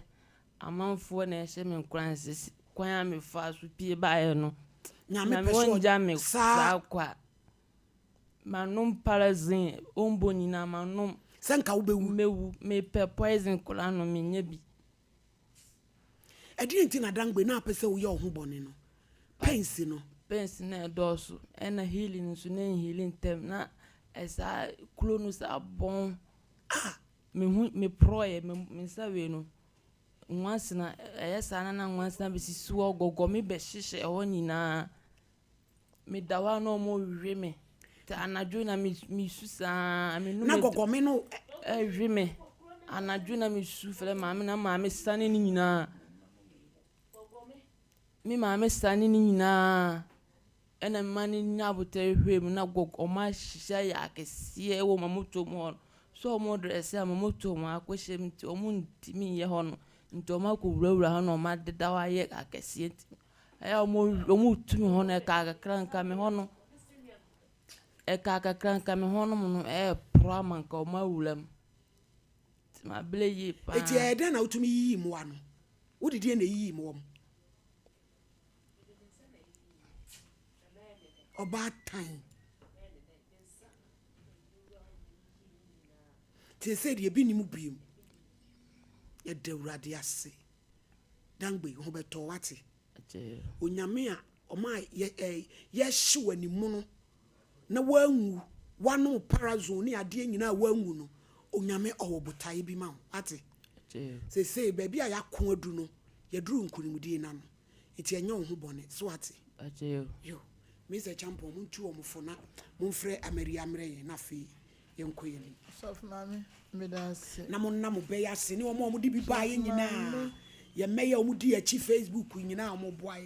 Speaker 5: amanfoɔ na ɛhyɛ me nkoranhyɛ kwan a mefa so pie baeɛ no.
Speaker 2: Nyame pɛ sɛ
Speaker 5: ɔngya me saa kwa. Manom parasin ɔmbɔ nyinaa manom.
Speaker 2: Sɛ nka wobɛwu.
Speaker 5: Mɛwu mepɛ poison koraa no menyɛ bi.
Speaker 2: Ɛdeɛ nti na Dangbe na apɛ sɛ woyɛ ɔho bɔne no. Pains no.
Speaker 5: Pains na ɛdɔɔso ɛna healing nso na ɛnhealing ntɛm na ɛsaa kuro no saa bɔn.
Speaker 2: Ah.
Speaker 5: Mehu meporɔeɛ me nsa wei no nwansena ɛyɛ saa na na nwansena bɛsisi hɔ gɔgɔ me bɛhyehyɛ ɛhɔ nyinaa. Meda hɔ a na ɔmo we me. Nti anadwo na mesu saa.
Speaker 2: Na gɔgɔme no.
Speaker 5: Ɛwe me. Anadwo na mesu frɛ maame na maame sane ne nyinaa. Me maame sane ne nyinaa. Ɛna mma no nya abotare hwɛ mu na gɔgɔ ɔmo ahyehyɛ ayɛ akɛseɛ wɔ mamoto mu hɔ no. So ɔmo dress a mamoto mu akɔhyɛ mu nti ɔmo ntumi nyɛ hɔ no. Nti ɔmo akɔwurawura hɔ na ɔmo adeda hɔ ayɛ akɛseɛ nti ɛyɛ ɔmo ɔmo tu me hɔ no ɛka kakra nka me hɔ no. Ɛka kakra nka me hɔ nom no ɛyɛ porɔ ama nka ɔmo awura mu. Nti mabrɛ yie paa.
Speaker 2: Eti ɛyɛ dɛn na wotumi yiyi mmoa no? Wode deɛ na eyiyi mmoa mu? Ɔbaatan. Te sɛ deɛ ebi nim biem. Yɛda Awurade ase. Dangbe ho bɛtɔ wate. Onyame a ɔma yɛ ɛ yɛhye w'animu no na wanwu wanom parazone ne adeɛ nyinaa wanwu no Onyame ɔwɔ botaeɛ bi ma wo wate. Seesei baabi a yɛako adu no yɛduru nkonimdie no ano nti ɛnyɛ wo ho bɔne so wate. Yo, Mr. Champon montu wɔn fo na momfrɛ Amaria mmerɛ yɛn na afei yɛnkɔ yɛn anim.
Speaker 8: Sɔfo maame, meda ase.
Speaker 2: Na monna mo bɛyɛ ase ne wɔn a wɔde bi baeɛ nyinaa. Yɛn mmɛyɛ a wɔdi akyi Facebook nyinaa a wɔboa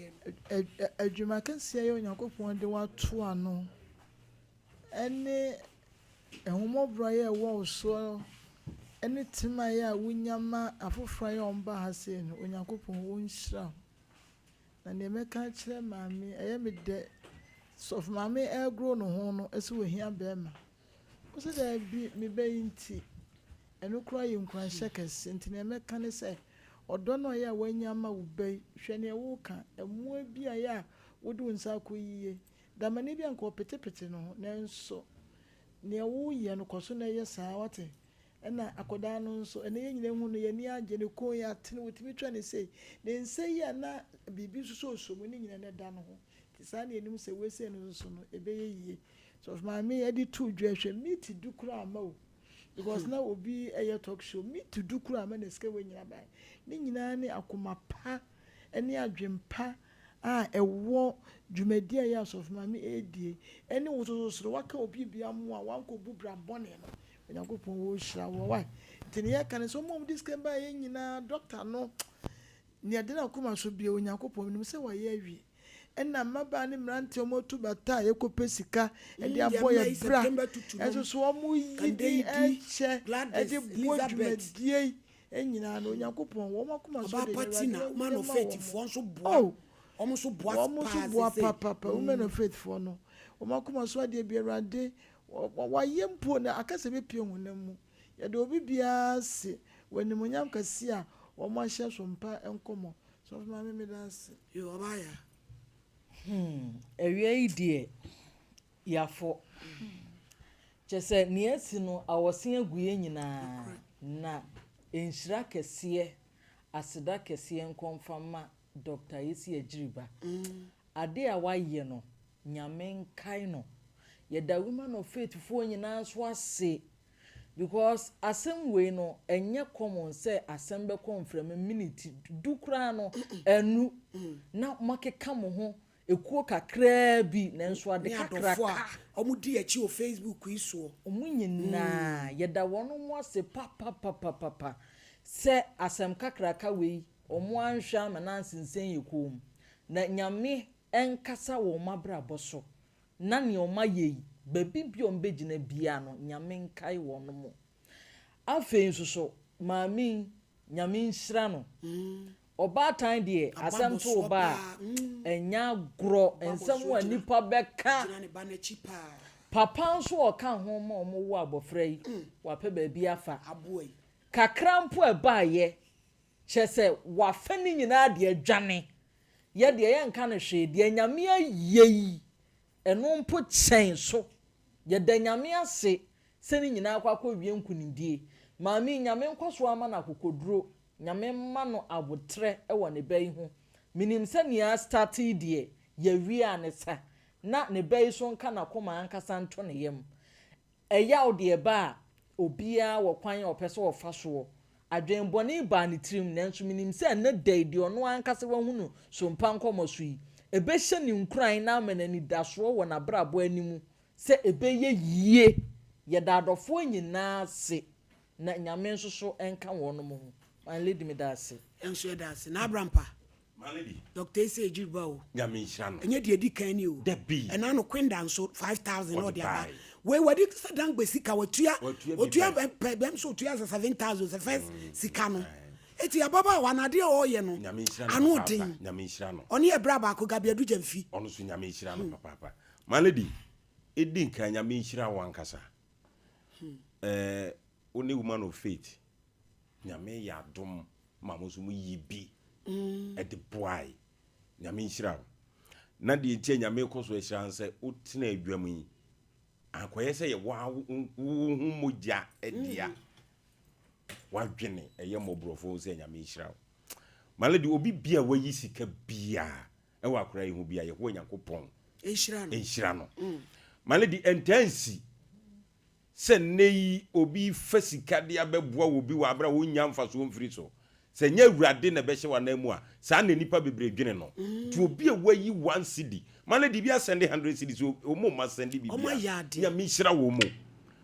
Speaker 2: yɛn.
Speaker 8: Adwuma kɛseɛ yɛ Onyankopɔn de wato ano ɛne ahummɔborɔ yɛ ɛwɔ wo soɔ ɛne tema yɛ a wonya ma afoforɔ yɛ ɔmba ha sei no Onyankopɔn wɔnhyira wo. Na nea mɛka akyerɛ maame ɛyɛ me dɛ sɔfo maame ɛregoro ne ho no ɛsɛ ohia bɛrima. Wo sɛ daabi me bɛ yi nti ɛno koraa yɛ nkuranhyɛ kɛse nti nea mɛka ne sɛ ɔdɔ no a ɔyɛ a wanya ama wo ba yi hwɛ nea woka mmoa bi a yɛ a wode wo nsa akɔ yie damani bi a nka ɔpetepete no ho nanso nea woyɛ no kɔ so na ɛyɛ saa wate. Ɛna akwadaa no nso, ɛnɛ yɛn nyinaa hu no, yɛn ani agye, ne kɔn yi atene, wɔtumi twa no sei. Ne nsa yi a na biribi sosɔsosɔ mu no nyinaa na ɛda ne ho. Nti saa na yɛnim sɛ wei sei no nso so no, ɛbɛyɛ yie. Sɔfo maame de too dwa, hwɛ meat du koraa amma o. Because na obi yɛ talk show, meat du koraa amma na sika wei nyinaa baeɛ. Ne nyinaa ne akoma pa ne adwempa a ɛwɔ dwumadi a ɛyɛ asɔfo maame ɛredie ɛne wo nso so waka obi bia mmoa wankɔbu bra bɔne no Onyankopɔn wɔ hyira wɔ wae nti ne yɛka ne sɛ ɔmo a ɔmo de sika baeɛ nyinaa dɔkta no nea ɛde n'akoma so bia Onyankopɔn menim sɛ wayɛ awie ɛna mmabaa ne mmeranteɛ ɔmo atu bata a yɛkɔpɛ sika ɛde abɔ yɛ bra ɛnso so ɔmo yi de ɛkyɛ ɛde boa dwumadie yi nyinaa no Onyankopɔn wɔn akoma so de
Speaker 2: Ɔbaa
Speaker 8: Awurade
Speaker 2: Tina, woman
Speaker 8: nyɛ
Speaker 2: of
Speaker 8: ma
Speaker 2: faith
Speaker 8: wɔn.
Speaker 2: foɔ nso boa.
Speaker 8: Oh,
Speaker 2: Wɔn nso boa
Speaker 8: wɔn nso
Speaker 2: paa
Speaker 8: boa
Speaker 2: seesei.
Speaker 8: papaapa. Women of faith foɔ no, wɔn akoma so adeɛ bi Awurade wayɛ mpo na aka sɛ bɛpue honam mu. Yɛde obi biara ase wɔ animuonyam kɛseɛ a wɔn ahyɛ so mpa nkɔmmɔ. Sɔfo maame meda ase.
Speaker 2: Yo, ɔbaa ya.
Speaker 9: Awia yi deɛ yɛafɔ. Kyerɛ sɛ nea asi no awɔse agu yɛn nyinaa na nhyira kɛseɛ, aseda kɛseɛ nkɔ mfa mma Doctor Yesi Agyiriba. Ade a wayɛ no, Nyame nkae no. Yɛda Women of Faith foɔ nyinaa nso ase because asɛm wei no ɛnyɛ common sɛ asɛm bɛkɔ mframa minute du koraa no annu na moakeka mo ho ekuo kakraa bi nanso ade
Speaker 2: Ne adɔfoɔ
Speaker 9: kakraka.
Speaker 2: a wɔdi akyi wɔ Facebook yi soɔ.
Speaker 9: Wɔn nyinaa yɛda wɔn ase papapapapa sɛ asɛm kakraka wei wɔn anhwɛ ama no ansensɛn yɛn kɔn mu. Na Nyame nkasa wɔ wɔn abrabɔ so na nea wɔn ayɛ yi baabi bi a wɔn bɛgyina biara no Nyame nkae wɔn. Afei nso so maame yi Nyame nhyira no. Ɔbaatan deɛ asɛm to wo ba a ɛnyɛ agorɔ nsɛm a nipa bɛka. Papa nso a ɔka ho ma wɔn wo abɔfra yi wapɛ baabi afa. Kakra mpo a ɛbaayɛ kyerɛ sɛ wafa ne nyinaa de adwane. Yɛ deɛ yɛnka no hwee deɛ Nyame ayɛ yi ɛno mpo kyɛn so. Yɛda Nyame ase sɛ ne nyinaa akɔ akɔwie nkunimdie. Maame yi Nyame nkɔso ara ma no akokoduro, Nyame mma no aboterɛ wɔ ne ba yi ho. Menim sɛ nea astarte yi deɛ yɛawie a ne sa na ne ba yi so nka n'akoma ankasa nto ne yam. Ɛyaw deɛ ɛba a obiara wɔ kwan a ɔpɛ sɛ ɔfa soɔ. Adwen bɔne baa ne tirim nanso menim sɛ ɛnnɛ da yi deɛ ɔno ankasa wahunu so mpa nkɔmmɔ so yi, ɛbɛhyɛ no nkuran na ama no anidasoɔ wɔ n'abrabɔ anim sɛ ɛbɛyɛ yie. Yɛda adɔfoɔ nyinaa ase na Nyame nso so nka wɔnom ho. My lady meda ase.
Speaker 2: Yɛn nso yɛda ase. Na Abrampa.
Speaker 1: My lady.
Speaker 2: Doctor Ese Ejiri ba o.
Speaker 1: Nyame nhyira no.
Speaker 2: Ɛnyɛ deɛ ɛdi kan ni o.
Speaker 1: Dabi.
Speaker 2: Ɛna no Kwenda nso 5000 na
Speaker 1: Ɔde
Speaker 2: ɔde aba.
Speaker 1: bae.
Speaker 2: Wei wadi sɛ Dangbe sika watua.
Speaker 1: Watua bi
Speaker 2: Otua
Speaker 1: bae.
Speaker 2: pɛ bɛm sɛ otua sɛ 7000 sɛ first sika no. Eti ababaawa no adeɛ a ɔreyɛ no
Speaker 1: Nyame nhyira no
Speaker 2: ano
Speaker 1: papaapa.
Speaker 2: den.
Speaker 1: Nyame nhyira no.
Speaker 2: Ɔne yɛ bra baako Gabi Adu Gyamfi.
Speaker 1: Ɔno nso Nyame nhyira no papaapa. My lady, edi nkan Nyame nhyira wo ankasa. Eh, wo ne woman of faith, Nyame yɛ adom ma mo nso mo yi bi ɛde boae. Nyame nhyira wo. Na deɛ nti a Nyame kɔ so ahyira no sɛ wotena adwa mu yi, ankɔyɛ sɛ yɛ wo wo ho mogya dea. Wadwene ɛyɛ mmɔborɔfoɔ sɛ Nyame nhyira wo. My lady, obi bia wayi sika bia ɛwɔ akora yi ho bia, Yehowa Nyankopɔn
Speaker 2: nhyira no.
Speaker 1: Nhyira no. My lady, ɛntaa nsi sɛ nnɛ yi obi fa sika de abɛboa obi wɔ abere a wonnya mfasoɔ mfiri so. Sɛ nyɛ Awurade na ɛbɛhyɛ w'anan mu a, saa na nnipa bebree dwene no. Nti obi a wayi 1 cedi, my lady, bi asɛnde 100 cedis, ɔmo mma sɛnde biribiara.
Speaker 2: Ɔmo ayɛ adeɛ.
Speaker 1: Nyame nhyira wɔn mu.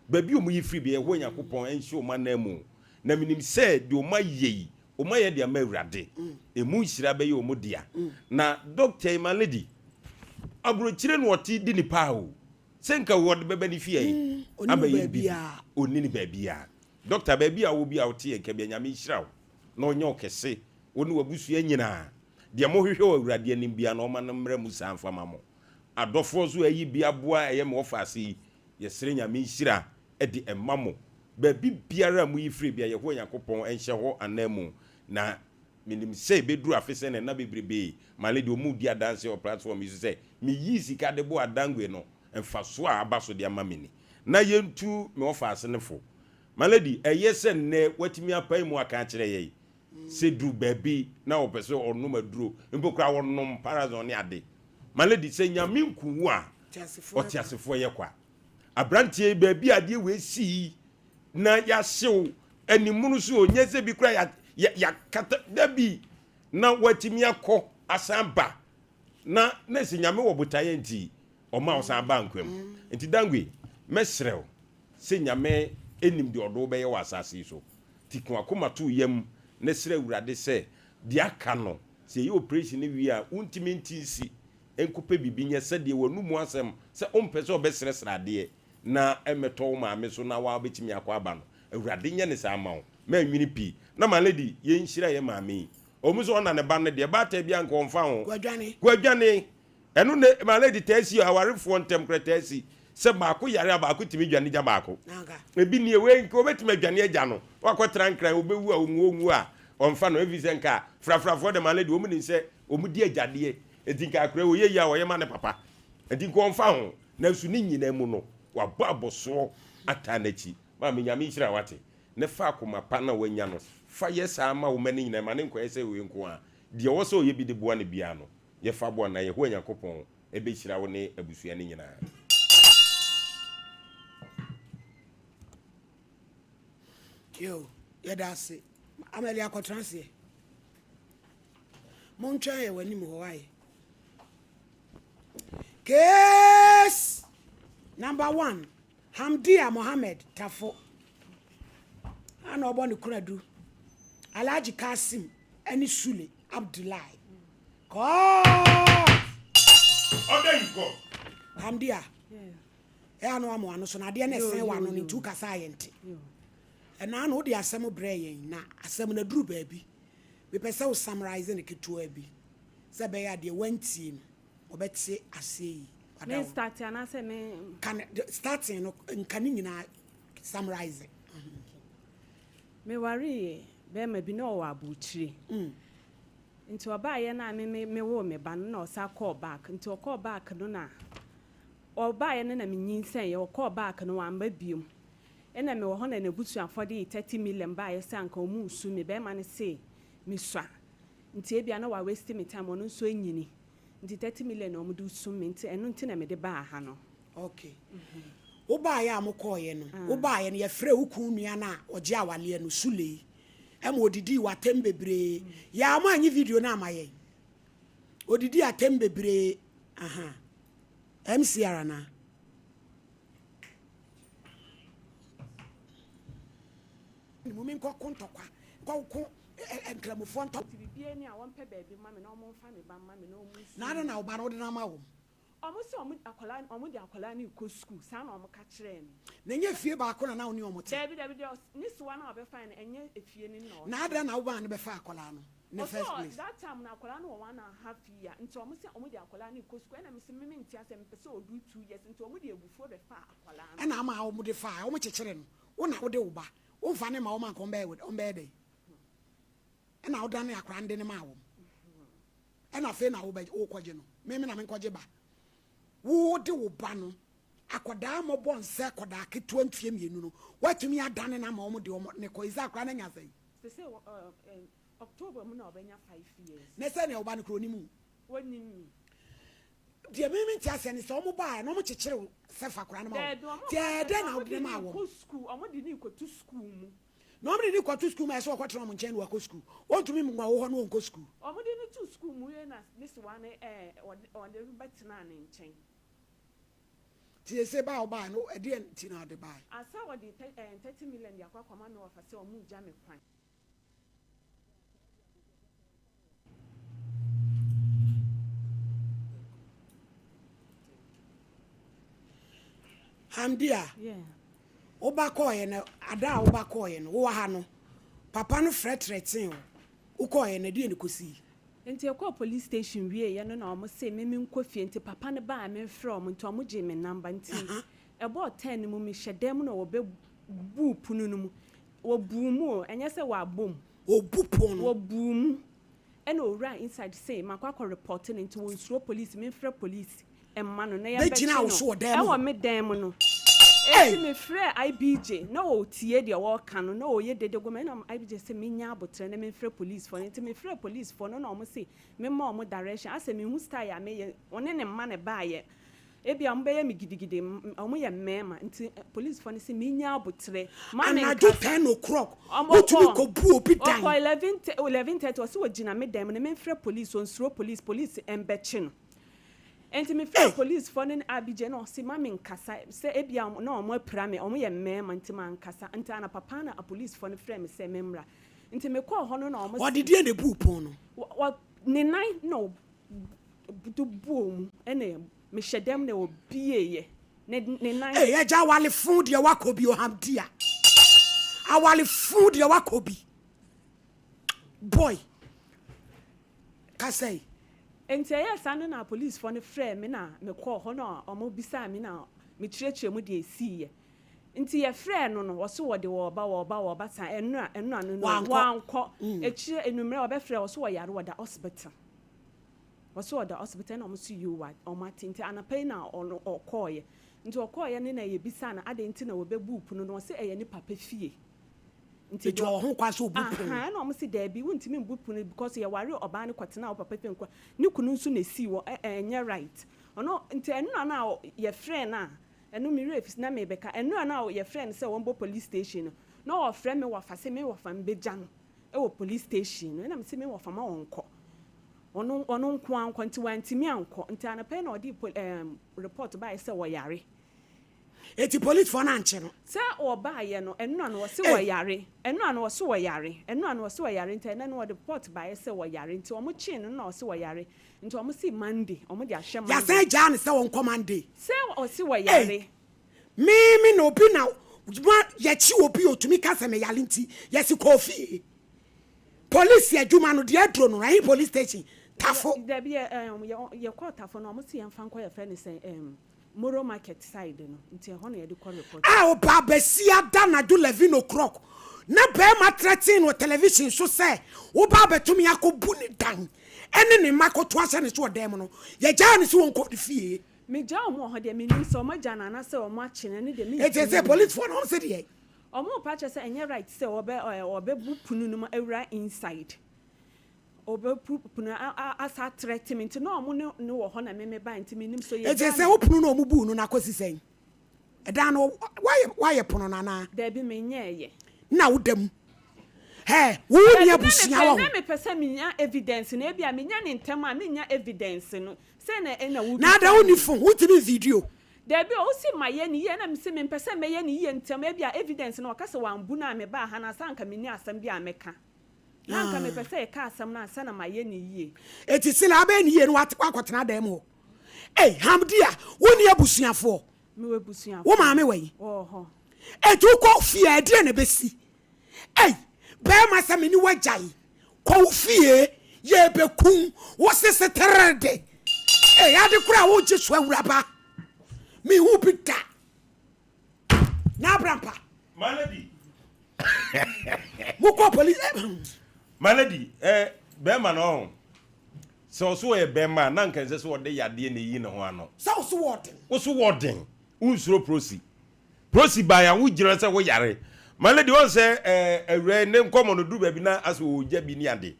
Speaker 1: Baabi a ɔmo yi firi bia, Yehowa Nyankopɔn nhyɛ wɔn anan mu. Na menim sɛ deɛ ɔmo ayɛ yi, ɔmo ayɛ de ama Awurade. Emu nhyira bɛyɛ ɔmo dea. Na doctor yi, my lady, aburokyire na ɔte di ne paa o. Sɛ nka wɔde bɛba ne fie yi,
Speaker 2: Ɔnni no
Speaker 1: abɛyɛ bibi.
Speaker 2: baabiara.
Speaker 1: Ɔnni no baabiara. Doctor, baabi a wɔ bi a wote yɛ nka bia, Nyame nhyira wo na ɔnyɛ wo kɛse, wo ne w'abusua nyinaa. Deɛ mohwehwɛ wɔ Awurade anim biara no, ɔma no mmra mu saa mfa ma mo. Adɔfoɔ nso ayi bi aboa ɛyɛ me wɔfa ase yi, yɛsrɛ Nyame nhyira de ɛma mo. Baabi biara a moyi firi bia, Yehowa Nyankopɔn nhyɛ hɔ ananmu. Na menim sɛ ɛbɛduru afe sɛ na nna bebrebee, my lady, wɔn redi adanseɛ wɔ platform yi so sɛ meyii sika de bɔɔ Adangwe no, mfasoɔ a aba so de ama me ni. Na yɛntu me wɔfa ase no fo. My lady, ɛyɛ sɛ nnɛ watumi apae mu aka akyerɛ yɛn sɛ duru baabi na ɔpɛ sɛ ɔnom aduro, mpo koraa ɔnom parazone ne ade. My lady, sɛ Nyame nku wo a, ɔteasefoɔ yɛ kwa. Abranteɛ yi, baabi a adeɛ wei sii yi, na yɛahyew animono so o, nyɛ sɛ bi koraa yɛakata, dabi, na watumi akɔ asan ba, na na sɛ Nyame wɔ botaeɛ nti, ɔma ɔsan baa nkwa mu. Nti Dangwe, mɛsrɛ wo, sɛ Nyame nim deɛ ɔde wo bɛyɛ wɔ asase yi so. Nti ka w'akoma to wo yam na srɛ Awurade sɛ deɛ aka no, sɛ yɛyɛ operation no wie a, wontumi nte nsi nkɔpɛ biribi nyɛ sɛdeɛ w'anomu asɛm sɛ wompɛ sɛ ɔbɛsrɛsrɛ adeɛ na ɛmmɛtɔ wo maame so na woa wobɛtumi akɔ aba no. Awurade nyɛ no saa mma wo. Mannwene pii. Na my lady, yɛnhyira yɛn maame yi. Ɔwom sɛ ɔna ne ba no deɛ, baatan biara nka ɔmfa ho.
Speaker 2: Kwadwane.
Speaker 1: Kwadwane. Ɛno na my lady taa si awarefoɔ ntɛm koraa taa si sɛ baako yare a baako tumi dwane gya baako. Ebi nie wei nka obetumi adwane agya no wakɔtra nkran obewu a onwu onwu a ɔmfa no efi sɛ nka frafrafoɔ de my lady wɔn nim sɛ wɔn di agyadeɛ nti nka akora wɔyɛ yie a wɔyɛ ma ne papa nti nka ɔmfa ho nanso ne nyinaa mu no wabɔ abɔsoɔ ataa n'akyi maame nyame nhyira wate ne fa akoma pa na wanya no fa yɛ saa ma wo ma ne nyinaa ma ne nkɔyɛ sɛ wei nko a deɛ ɔwɔ sɛ ɔyɛ bi de boa no biara no Yɛ fa boa na Yehowa Nyankopɔn bɛhyira wo ne abusua no nyinaa.
Speaker 2: Yo, yɛda ase. Amali akɔtena aseɛ. Montwɛn yɛ w'anim hɔ ayɛ. Case number one, Hamdia Mohammed Tafo. Ana ɔbɔ ne koradu. Alhaji Kasim ɛne Sule Abdullahi. Court!
Speaker 1: Order in court.
Speaker 2: Hamdia, ɛyɛ ano ama w'ano so na adeɛ no ɛsɛn w'ano no nti wokasa a yɛnte. Ɛnaa no wode asɛm brɛɛ yɛn na asɛm no aduru baabi. Mepɛ sɛ wo summarize no ketewa bi sɛ ɛbɛyɛ a deɛ wantie no ɔbɛte aseɛ yi.
Speaker 10: Me start anaasɛ me.
Speaker 2: Ka no starting no nka ne nyinaa summarize.
Speaker 10: Mewaree bɛrima bi na ɔwɔ aburukyire. Nti ɔbaeɛ no a me me woo me ba no na ɔsan kɔɔ back nti ɔkɔɔ back no na ɔbaeɛ no na me nyinsɛneeɛ ɔkɔɔ back no wamba biom ɛna me wɔ hɔ na n'abusuafoɔ de 30 million baeɛ sɛ anka ɔmo resu me bɛɛma no se me sua nti ebia na wa waste me time ɔno nso anyini nti 30 million na ɔmo de sum me nti ɛno nti na mede baa ha no.
Speaker 2: Ok wo baeɛ a mo kɔeɛ no wo baeɛ no yɛfrɛɛ wo kun nua no a ɔgye awaleɛ no Sulei ɛma ɔdidii w'atɛm bebree yaa mo anyi video no ama yɛn ɔdidii atɛm bebree aha MCR anaa. Mu menkɔ ko ntɔkwa nkɔ ko nkramofoɔ ntɔ.
Speaker 10: Nti biribiara ni a wɔmpɛ baabi mma me na wɔmfa me ba mma me na wɔnsu
Speaker 2: Na adɛn na wo ba no wode no ama wɔn?
Speaker 10: Ɔmo se ɔmo akwadaa no ɔmo de akwadaa no rekɔ sukuu saa na ɔmo ka kyerɛɛ me.
Speaker 2: Na ɛnyɛ efie baako na na wo ne ɔmo te?
Speaker 10: Daabi daabi deɛ ɔs ne sewa no a ɔbɛfae no ɛnyɛ efie no mu na ɔte.
Speaker 2: Na adɛn na wo baa no bɛfaa akwadaa no in the
Speaker 10: Ɔse
Speaker 2: first
Speaker 10: ɔ
Speaker 2: place?
Speaker 10: that time no akwadaa no wɔ one and half year nti ɔmo se ɔmo de akwadaa no rekɔ sukuu ɛna me se me mente aseɛ mepɛ sɛ ɔduru two years nti ɔmo de abufuo bɛfaa akwadaa no.
Speaker 2: Ɛna ama ɔmo de faa ɔmo kyekyere no wo na wode wo ba wo nfa no mma wɔn anka ɔmo bɛyɛ ɔmo bɛyɛ dɛn ɛna wodane akwadaa no de no maa wɔn. Ɛna afei na wobɛ wokɔgye no. Me me na menkɔgye ba. Wode wo ba no, akɔdaa mmɔbɔ nsɛ akɔdaa ketewa mfie mmienu no, woatumi adane no ama wɔn de wɔn ne kɔ. Ɛsɛ akɔdaa no anya sɛn?
Speaker 10: Sese wɔ ɛ ɛ October mu na ɔbɛnya 5 years.
Speaker 2: Na sɛ nea wo ba no kura onim
Speaker 10: wo? Onim me.
Speaker 2: Deɛ me mente aseɛ ne sɛ wɔn baeɛ no wɔn kyekyere wo sɛ fa akɔdaa no ma wɔn.
Speaker 10: Daabi wɔn
Speaker 2: Nti ɛyɛ dɛn na
Speaker 10: wɔn
Speaker 2: wode
Speaker 10: de
Speaker 2: no maa
Speaker 10: no
Speaker 2: wɔn?
Speaker 10: rekɔ sukuu, wɔn de no rekɔto sukuu mu.
Speaker 2: Na wɔn de no kɔto sukuu mu a ɛsɛ ɔkɔtena wɔn nkyɛn na wakɔ sukuu. Ɔntumi mma wo hɔ na ɔnkɔ sukuu.
Speaker 10: Wɔde no too sukuu mu wie na ne sewa no ɛɛ ɔde ɔde no bɛtenaa ne nkyɛn.
Speaker 2: Nti seesei ba a wobaeɛ no ɛdeɛn nti na wode baeɛ?
Speaker 10: Ansa wɔde tɛ ɛɛ 30 million de akɔ akɔma me wɔfa sɛ wɔregya me kwan.
Speaker 2: Hamdia, woba kɔɔeɛ no, ada a woba kɔɔeɛ no, wowɔ ha no, papa no frɛtrɛtee wo, wokɔɔeɛ no, ɛdeɛn na ɛkɔsii?
Speaker 10: Nti yɛkɔɔ police station wieeɛ no na wɔn se me menkɔ fie nti papa no baa a memfrɛ wɔn nti wɔn gyee me number nti ɛbɔɔ ten no mu mehyɛ dan mu na wɔbɛ buu pono no mu, wɔbuu mu o ɛnyɛ sɛ wɔabɔ mu.
Speaker 2: Wɔbu pono no.
Speaker 10: Wɔbuu mu ɛna owuraa inside se makɔ akɔ report no nti wɔnsuro police memfrɛ police mma no na yɛmbɛkye
Speaker 2: Bɛgyinaa
Speaker 10: no
Speaker 2: wo so wɔ dan mu
Speaker 10: ɛwɔ
Speaker 2: hɔ.
Speaker 10: me dan mu no. Enti me frɛɛ IBJ na ɔretie deɛ wɔreka no na ɔreyɛ dede gu me ɛna IBJ se me nya aboterɛ na me mfrɛ police foɔ no nti me frɛɛ police foɔ no na wɔn se me mma wɔn direction asɛ me hu style a me yɛ ɔne ne mma na ɛbaayɛ ebia wɔn bɛyɛ me gidigidi wɔn yɛ mmarima nti police foɔ no se me nya aboterɛ ma me
Speaker 2: Anadwo
Speaker 10: nkasa
Speaker 2: 10 o'clock
Speaker 10: wɔn
Speaker 2: wotumi
Speaker 10: ɔkɔ
Speaker 2: kɔ bu obi dan.
Speaker 10: ɔkɔ 11:30 ɔse ɔgyina me dan mu na me mfrɛ police ɔnsuro police police mbɛkye no. Enti mefrɛɛ polisfoɔ no ne Abigye na ɔse ma menkasa sɛ ebia na wɔn apira me, wɔn yɛ mmarima nti mankasa. Nti anapa paa na apolisfoɔ no frɛɛ me sɛ memmra. Nti mekɔɔ hɔ no na wɔn
Speaker 2: Ɔde deɛn na ɛbuu pon no?
Speaker 10: Wɔ, ne nan na ɔde bɔɔ mu ɛna mehyɛ dɛm na ɔbieeɛ. Ne, ne nan.
Speaker 2: Ei agya awale fo deɛ wakɔ bi ohamdia awale fo deɛ wakɔ bi boy kasa yi.
Speaker 10: Enti ɛyɛɛ saa no na apolisifoɔ no frɛɛ me na mekɔɔ hɔ na wɔbisaa me na mekyerɛkyerɛɛ mu deɛ ɛsiiɛ. Nti yɛfrɛɛ no no ɔse wɔde wɔɔba wɔɔba wɔɔba saa ɛnora ɛnora no no
Speaker 2: Wankɔ.
Speaker 10: wankɔ. Akyire anwummerɛ wɔbɛfrɛɛ ɔse ɔyare ɔda hospital. Ɔse ɔda hospital ɛna wɔse yoo wa wɔate nti anapa yi na ɔno ɔkɔɔeɛ. Nti ɔkɔɔeɛ no na yɛbisaa no adɛn nti na wɔbɛbuu pono no ɔse ɛyɛ ne papa fie.
Speaker 2: Nti ɔwɔ ho kwan sɛ ɔbu pono?
Speaker 10: Ahaa, ɛna wɔn se daabi, wontumi mbu pono because yɛwaree ɔbaa no kɔtenaa wo papa fie nko, ne kunu nso na esii hɔ, ɛ ɛnyɛ right. Ɔno, nti ɛnora no a yɛfrɛɛ no a, ɛno me werɛ fi na merebɛka, ɛnora no a yɛfrɛɛ no sɛ wɔmbɔ police station no, na ɔfrɛ me wɔfa se me wɔfa mbɛgya no wɔ police station no, ɛna mese me wɔfa ma ɔnkɔ, ɔno ɔno nko ara nkɔ, nti wantumi ankɔ, nti anɔpa yi na ɔde pol ɛɛm report baeɛ sɛ ɔyare.
Speaker 2: Eti policefoɔ no ankye no?
Speaker 10: Sɛ ɔbaeɛ no, ɛnora no ɔse
Speaker 2: Ei!
Speaker 10: ɔyare, ɛnora no ɔse ɔyare, ɛnora no ɔse ɔyare, nti ɛnɛ no ɔde report baeɛ sɛ ɔyare, nti ɔmo kyee no na ɔse ɔyare, nti ɔmo se Monday, ɔmo de ahyɛ Monday.
Speaker 2: Yɛasan agyaa no sɛ ɔnkɔ Monday?
Speaker 10: Sɛ ɔse
Speaker 2: Ei!
Speaker 10: ɔyare.
Speaker 2: Me me na obi na ma yɛkye obi otumi ka sɛ meyare nti yɛse kɔ fie. Police adwuma no deɛ aduro no ɛhe police station? Tafo.
Speaker 10: Dabi yɛ ɛɛm yɛ yɛkɔɔ Tafo no ɔmo se yɛnfa nkɔ yɛfrɛ no sɛn ɛɛm Moro market side no nti ɛhɔ na yɛde kɔ report.
Speaker 2: A ɔbaa basia da anadwo 11 o'clock na barima threaten no wɔ television so sɛ woba abɛto me akɔbu ne dan ɛne ne mma akɔto ahyɛ ne so wɔ dan mu no, yɛgyaa no sɛ ɔnkɔ ne fie.
Speaker 10: Megyaa wɔn wɔ hɔ deɛ mennim sɛ wɔn agya no anaasɛ wɔn akye no ɛno deɛ mentumi
Speaker 2: Enti ɛsɛ
Speaker 10: nnim.
Speaker 2: policefoɔ no wɔn se deɛn?
Speaker 10: Wɔn repa kyerɛ sɛ ɛnyɛ right sɛ wɔbɛ wɔbɛbu pono no mu awura inside. Ɔbɛpu pono a a asa atrɛte me nti na ɔmo ne no wɔ hɔ na me me bae nti mennim so
Speaker 2: Enti
Speaker 10: yɛgyaa
Speaker 2: sɛ
Speaker 10: no.
Speaker 2: wo pono no a ɔmo buu no no akɔsi sɛn? Ɛdan no woayɛ woayɛ pono no anaa?
Speaker 10: Dabi menyɛɛyɛ.
Speaker 2: Na woda mu? Hɛɛ wo wo nni
Speaker 10: Dabi na
Speaker 2: abusua
Speaker 10: mepɛ
Speaker 2: wɔ ho?
Speaker 10: na mepɛ sɛ menya evidence no ebia menya no ntɛm a mennya evidence no sɛ na ɛna
Speaker 2: Na
Speaker 10: wobisa
Speaker 2: adɛn wonni
Speaker 10: me.
Speaker 2: phone wontumi nvideo?
Speaker 10: Dabi o wose mayɛ no yie na mese mempɛ sɛ mɛyɛ no yie ntɛm ebia evidence no ɔka sɛ wambu no a mebaa ha no ansa anka menni asɛm bi a mɛka. Na anka mepɛ sɛ yɛka asɛm no ansa na mayɛ no yie.
Speaker 2: Enti Sila abɛyɛ no yie no woakɔtena dan mu hɔ. Ei, Hamdia, wonni abusuafoɔ?
Speaker 10: Mewɔ abusuafoɔ.
Speaker 2: Wo maame wɔ he?
Speaker 10: Ɔwɔ hɔ.
Speaker 2: Enti wokɔ fie a, ɛdeɛn na ɛbɛsi? Ei, barima sɛ me ne wo agyae, kɔ wo fie, yɛrebɛku wo sese terede. Ei, ade koraa a wogye so awuraba, menhuu bi da. Na abrampa.
Speaker 1: My lady.
Speaker 2: Mo kɔ police. Eh,
Speaker 1: My lady, eh, bɛrima no ɔho. Sɛ ɔso ɔyɛ bɛrima a, na nka ɛnsɛ sɛ ɔde yadeɛ na eyi ne ho ano.
Speaker 2: Sɛ ɔso wɔ den.
Speaker 1: Woso wɔ den. Wonsuro prosi. Prosi ban a wogyina sɛ woyare. My lady, ɔn sɛ eh, awura ne nkɔmɔ no duru baabi na asɛ ɔgya bi ne ade.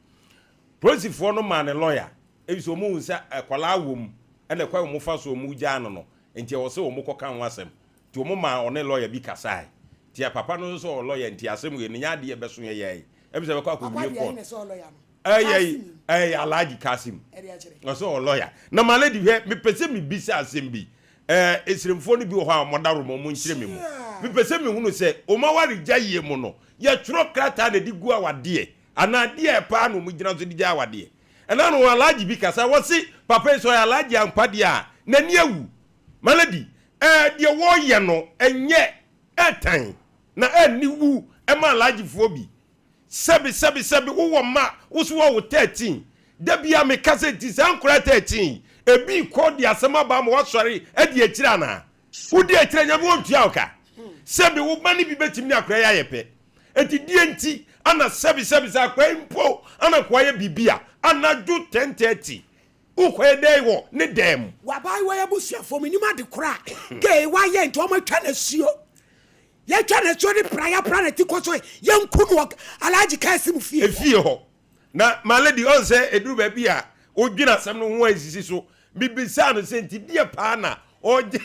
Speaker 1: Prosifoɔ no maa ne lawyer. Ebi sɛ wɔn hu sɛ akwadaa wɔ mu ɛna ɛkwan wɔn fa so wɔn gyaa no no. Nti ɛwɔ sɛ wɔn kɔka ho asɛm. Nti wɔn maa ɔne lɔya bi kasae. Nti papa no nso sɛ ɔwɔ lɔya nti asɛm wei no nyɛ adeɛ ɛbɛso yɛ yɛn. Ɛbi sɛ ɛbɛkɔ akɔwie court. Ɛyɛ ɛyɛ Alhaji Kasim. Ɔsɛ ɔwɔ lɔya. Na my lady hwɛ mepɛ sɛ mebisa asɛm bi. Ɛɛ Esremfoɔ no bi wɔ hɔ a wɔn daworo ma wɔn nkyerɛ me mu. Mepɛ sɛ mehunu sɛ wɔn awaregya yie mu no yɛtwerɛ krataa na ɛde gu awadeɛ anaa deɛ paa na wɔn gyina so de gya awadeɛ. Ɛna no Alhaji bi kasa wɔse papa yi sɛ ɔyɛ Alhaji ampa deɛ a n'ani awu. My lady, ɛɛ deɛ wɔreyɛ no ɛnyɛ ɛtan na aniwu ɛma Alhajifoɔ bi. Sɛbi sɛbi sɛbi wowɔ mma wo so wɔwo 13 da biara meka sɛ nti saa nkwadaa 13 yi ebi rekɔ de asɛm aba ama woasɔre adi akyire anaa? Wodi akyire a Nyame ɔntua wo ka. Sɛbi wo ba no bi bɛtumi ne akwadaa yi ayɛ pɛ. Enti deɛ nti ana sɛbi sɛbi sɛ akwadaa yi mpo ana nka wayɛ biribi a anadwo 10:30. Wokɔyɛ dɛn wɔ ne dan mu?
Speaker 2: W'abaayewa yi abusuafoɔ menim ade korɔ a gay wayɛ nti wɔn atwa no asuo. Yɛtwa no asuo de pra yɛapra no ti kɔ so yɛnku no wɔ Alhaji Kasim fie hɔ.
Speaker 1: Efie hɔ. Na my lady ɔn sɛ ɛduru baabi a wodwene asɛm no ho a ɛsisi so. Mebisaa no sɛ nti deɛ paa na ɔgye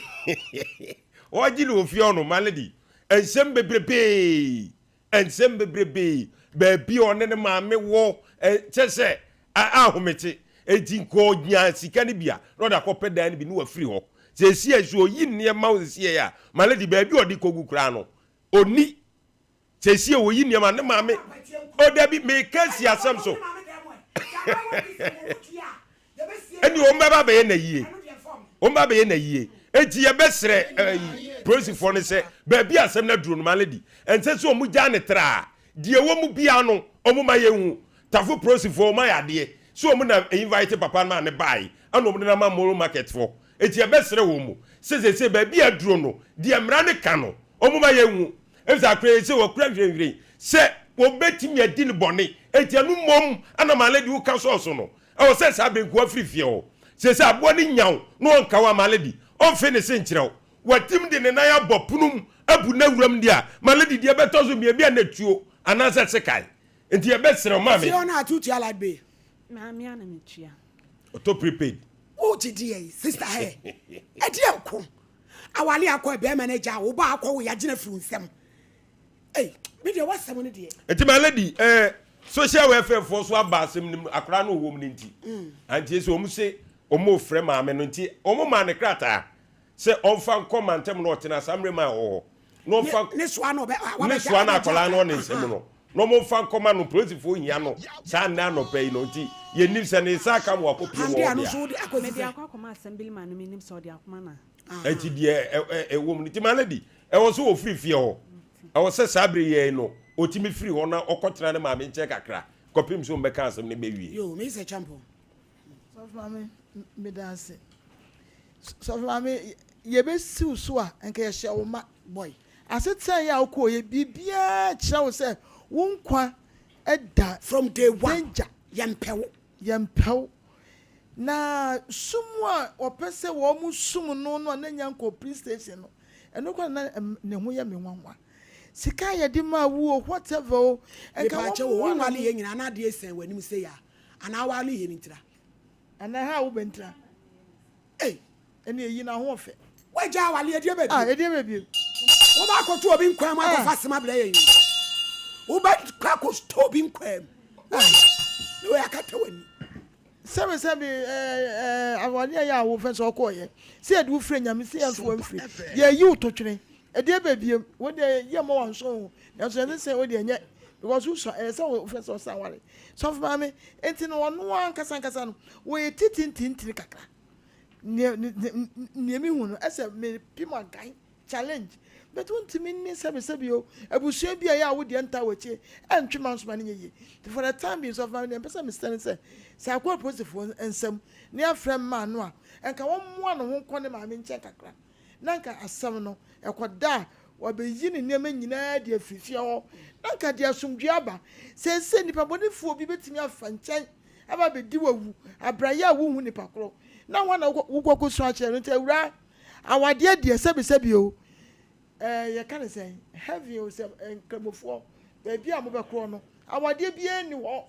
Speaker 1: ɔgye no wɔ fie hɔ no my lady. Nsɛm bebrebee Nsɛm bebrebe, baabi a ɔne ne maame wɔ, kyerɛ sɛ, ahomete. Enti nka ɔnya sika no bi a, na ɔde akɔpɛ dan no bi na wafiri hɔ. Seesei sɛ ɔyi nneɛma wo seesei a, my lady, baabi a ɔde kɔgu koraa no, ɔnni. Seesei ɔyi nneɛma, ne maame, oh dabi, meka si asɛm so. Ɛnni wɔn bɛba abɛyɛ n'ayie. Wɔn bɛba abɛyɛ n'ayie. Enti yɛbɛsrɛ ɛyi polisifoɔ no sɛ baabi a asɛm no aduro no my lady, ɛnsɛ sɛ wɔn gyaa no traa. Deɛ ɛwɔ mu biara no wɔn ma yɛnhu. Tafo polisifoɔ wɔn ayɛ adeɛ sɛ wɔn na invite papa no maa no baae ɛna wɔn de no ama Moro market foɔ. Enti yɛbɛsrɛ wɔn mu sɛ seesei baabi a aduro no deɛ mmara no ka no wɔn ma yɛnhu. Efisɛ akora yi sɛ wakura hwirenhwiren sɛ wɔbɛtumi adi no bɔne. Enti ɛno mmom na my lady woka sɔɔ so no. Ɛwɔ sɛ saa bere nkoa firi fie hɔ. Seesei aboa no nya wo na ɔnka wo a, my lady, ɔmfe ne se nkyerɛ wo. Watim de ne nan abɔ pono mu abu n'awuram deɛ a, my lady, deɛ ɛbɛtɔ so mmiɛ bi a na tuo anaasɛ sekan. Enti yɛbɛsrɛ wo, maame.
Speaker 2: Fie hɔ no a tutua light bill.
Speaker 10: Maame a na metua.
Speaker 1: Ɔtɔ prepaid.
Speaker 2: Wogye deɛ sister hɛ ɛdeɛ nko awale akɔ bɛrima no agya wo ba akɔ wo yɛagyina firi wo nsam. Ei, me deɛ w'asɛm no deɛ.
Speaker 1: Nti my lady, eh, social welfare foɔ so aba asɛm no mu, akwadaa no ɔwɔ mu no nti. Anti sɛ wɔn se wɔn refrɛ maame no nti, wɔn maa no krataa sɛ ɔmfa nkɔ mantam na ɔtena saa mmerɛ mu a ɔwɔ hɔ. Na ɔmfa
Speaker 2: Ne soa na ɔbɛ,
Speaker 1: ne soa na akwadaa no wɔ ne nsam no. Na wɔn mfa nkɔma no, polisifoɔ hia no saa nnɛ anɔpa yi no nti, yɛnnim sɛ ne nsa aka ma wakɔpue wɔ hɔ deɛ a.
Speaker 10: Mede akɔ akɔma assemblyman no, mennim sɛ ɔde akɔma no a.
Speaker 1: Nti deɛ ɛwɔ mu no nti my lady, Ɛwɔ sɛ ɔfiri fie hɔ. Ɛwɔ sɛ saa berɛ yi ara yi no, ɔtumi firi hɔ na ɔkɔtena ne maame nkyɛn kakra kɔpem sɛ wɔbɛka asɛm no bɛwie.
Speaker 2: Yoo, me sɛ Champon.
Speaker 8: Sɔfo maame, meda ase. Sɔfo maame, yɛbɛsiw so a, nka yɛhyɛ wo ma.
Speaker 2: Boy.
Speaker 8: Asetena yi a wokɔɔ yɛ, biribiara kyerɛ wo sɛ wo nkwa da
Speaker 2: From day one,
Speaker 8: danger.
Speaker 2: yɛmpɛ wo.
Speaker 8: Yɛmpɛ wo. Na sum a wɔpɛ sɛ wɔsum no no a na nya nkɔɔ police station no, ɛno koraa na na ne ho yɛ me nwanwa. Sika a yɛde maa wo o, whatever o, nka
Speaker 2: Mepaakyɛw o,
Speaker 8: wɔmmoa
Speaker 2: wonwale
Speaker 8: ne ho.
Speaker 2: yɛn nyinaa na adeɛ sɛn w'anim sei a, anaa awale yɛn ntira?
Speaker 8: Anaa ɛha a wobɛntira?
Speaker 2: Ei!
Speaker 8: Ɛne eyi n'ahoɔfɛ.
Speaker 2: Wagya awale ɛdeɛ bɛ bio.
Speaker 8: Ah, ɛdeɛ bɛ bio.
Speaker 2: Wobɛ akɔto obi nkwan mu akɔfa asɛm abrɛ yɛn o. Wobɛ kɔ akɔtɔ obi nkwan mu. Ah, na wei akata w'ani.
Speaker 8: Sɛbi sɛbi ɛɛ ɛɛ awale a yɛ a wofɛ sɛ ɔkɔɔyɛ sɛ yɛde wo firi nyame sɛ yɛmfa wo mfiri yɛyi wo to twene ɛdeɛ bɛ bio wo deɛ yɛ mɔ wanso ho nanso yɛne sɛ wo deɛ nyɛ because wosua ɛyɛ sɛ wofɛ sɛ ɔsan ware sɔfo maame nti no ɔno ankasa ankasa no wɔyɛ titintintini kakra Nea nea mehu no ɛsɛ mepem agan challenge but wontumi ne sɛbesɛbe o abusua bi a ɛyɛ a wo deɛ ntaa w'akyi ɛntwe ma nsoma no nyɛ yie nti for the time being sɔfo maame deɛ mpɛ sɛ mesrɛ ne sɛ sɛ akɔ apolisifoɔ nsam ne afrɛ mmaa no a nka wɔmmoa ne ho nkɔ ne maame nkyɛn kakra na nka asɛm no ɛkɔda a wɔabɛyi ne nneɛma nyinaa de afiri fie hɔ na nka de asomdwoeɛ aba. Seesei nnipabɔnefoɔ bi bɛtumi afa nkyɛn aba abɛdi wo awu abrayɛ a wonhu nipa korɔ na hwan na wokɔ akɔsu akyerɛ no. Nti awuraa, awadeɛ deɛ sɛbisɛbi o, ɛɛ yɛka ne sɛn, heaven o, sɛ nkramofoɔ baabi a mobɛkorɔ no, awadeɛ biara nni hɔ.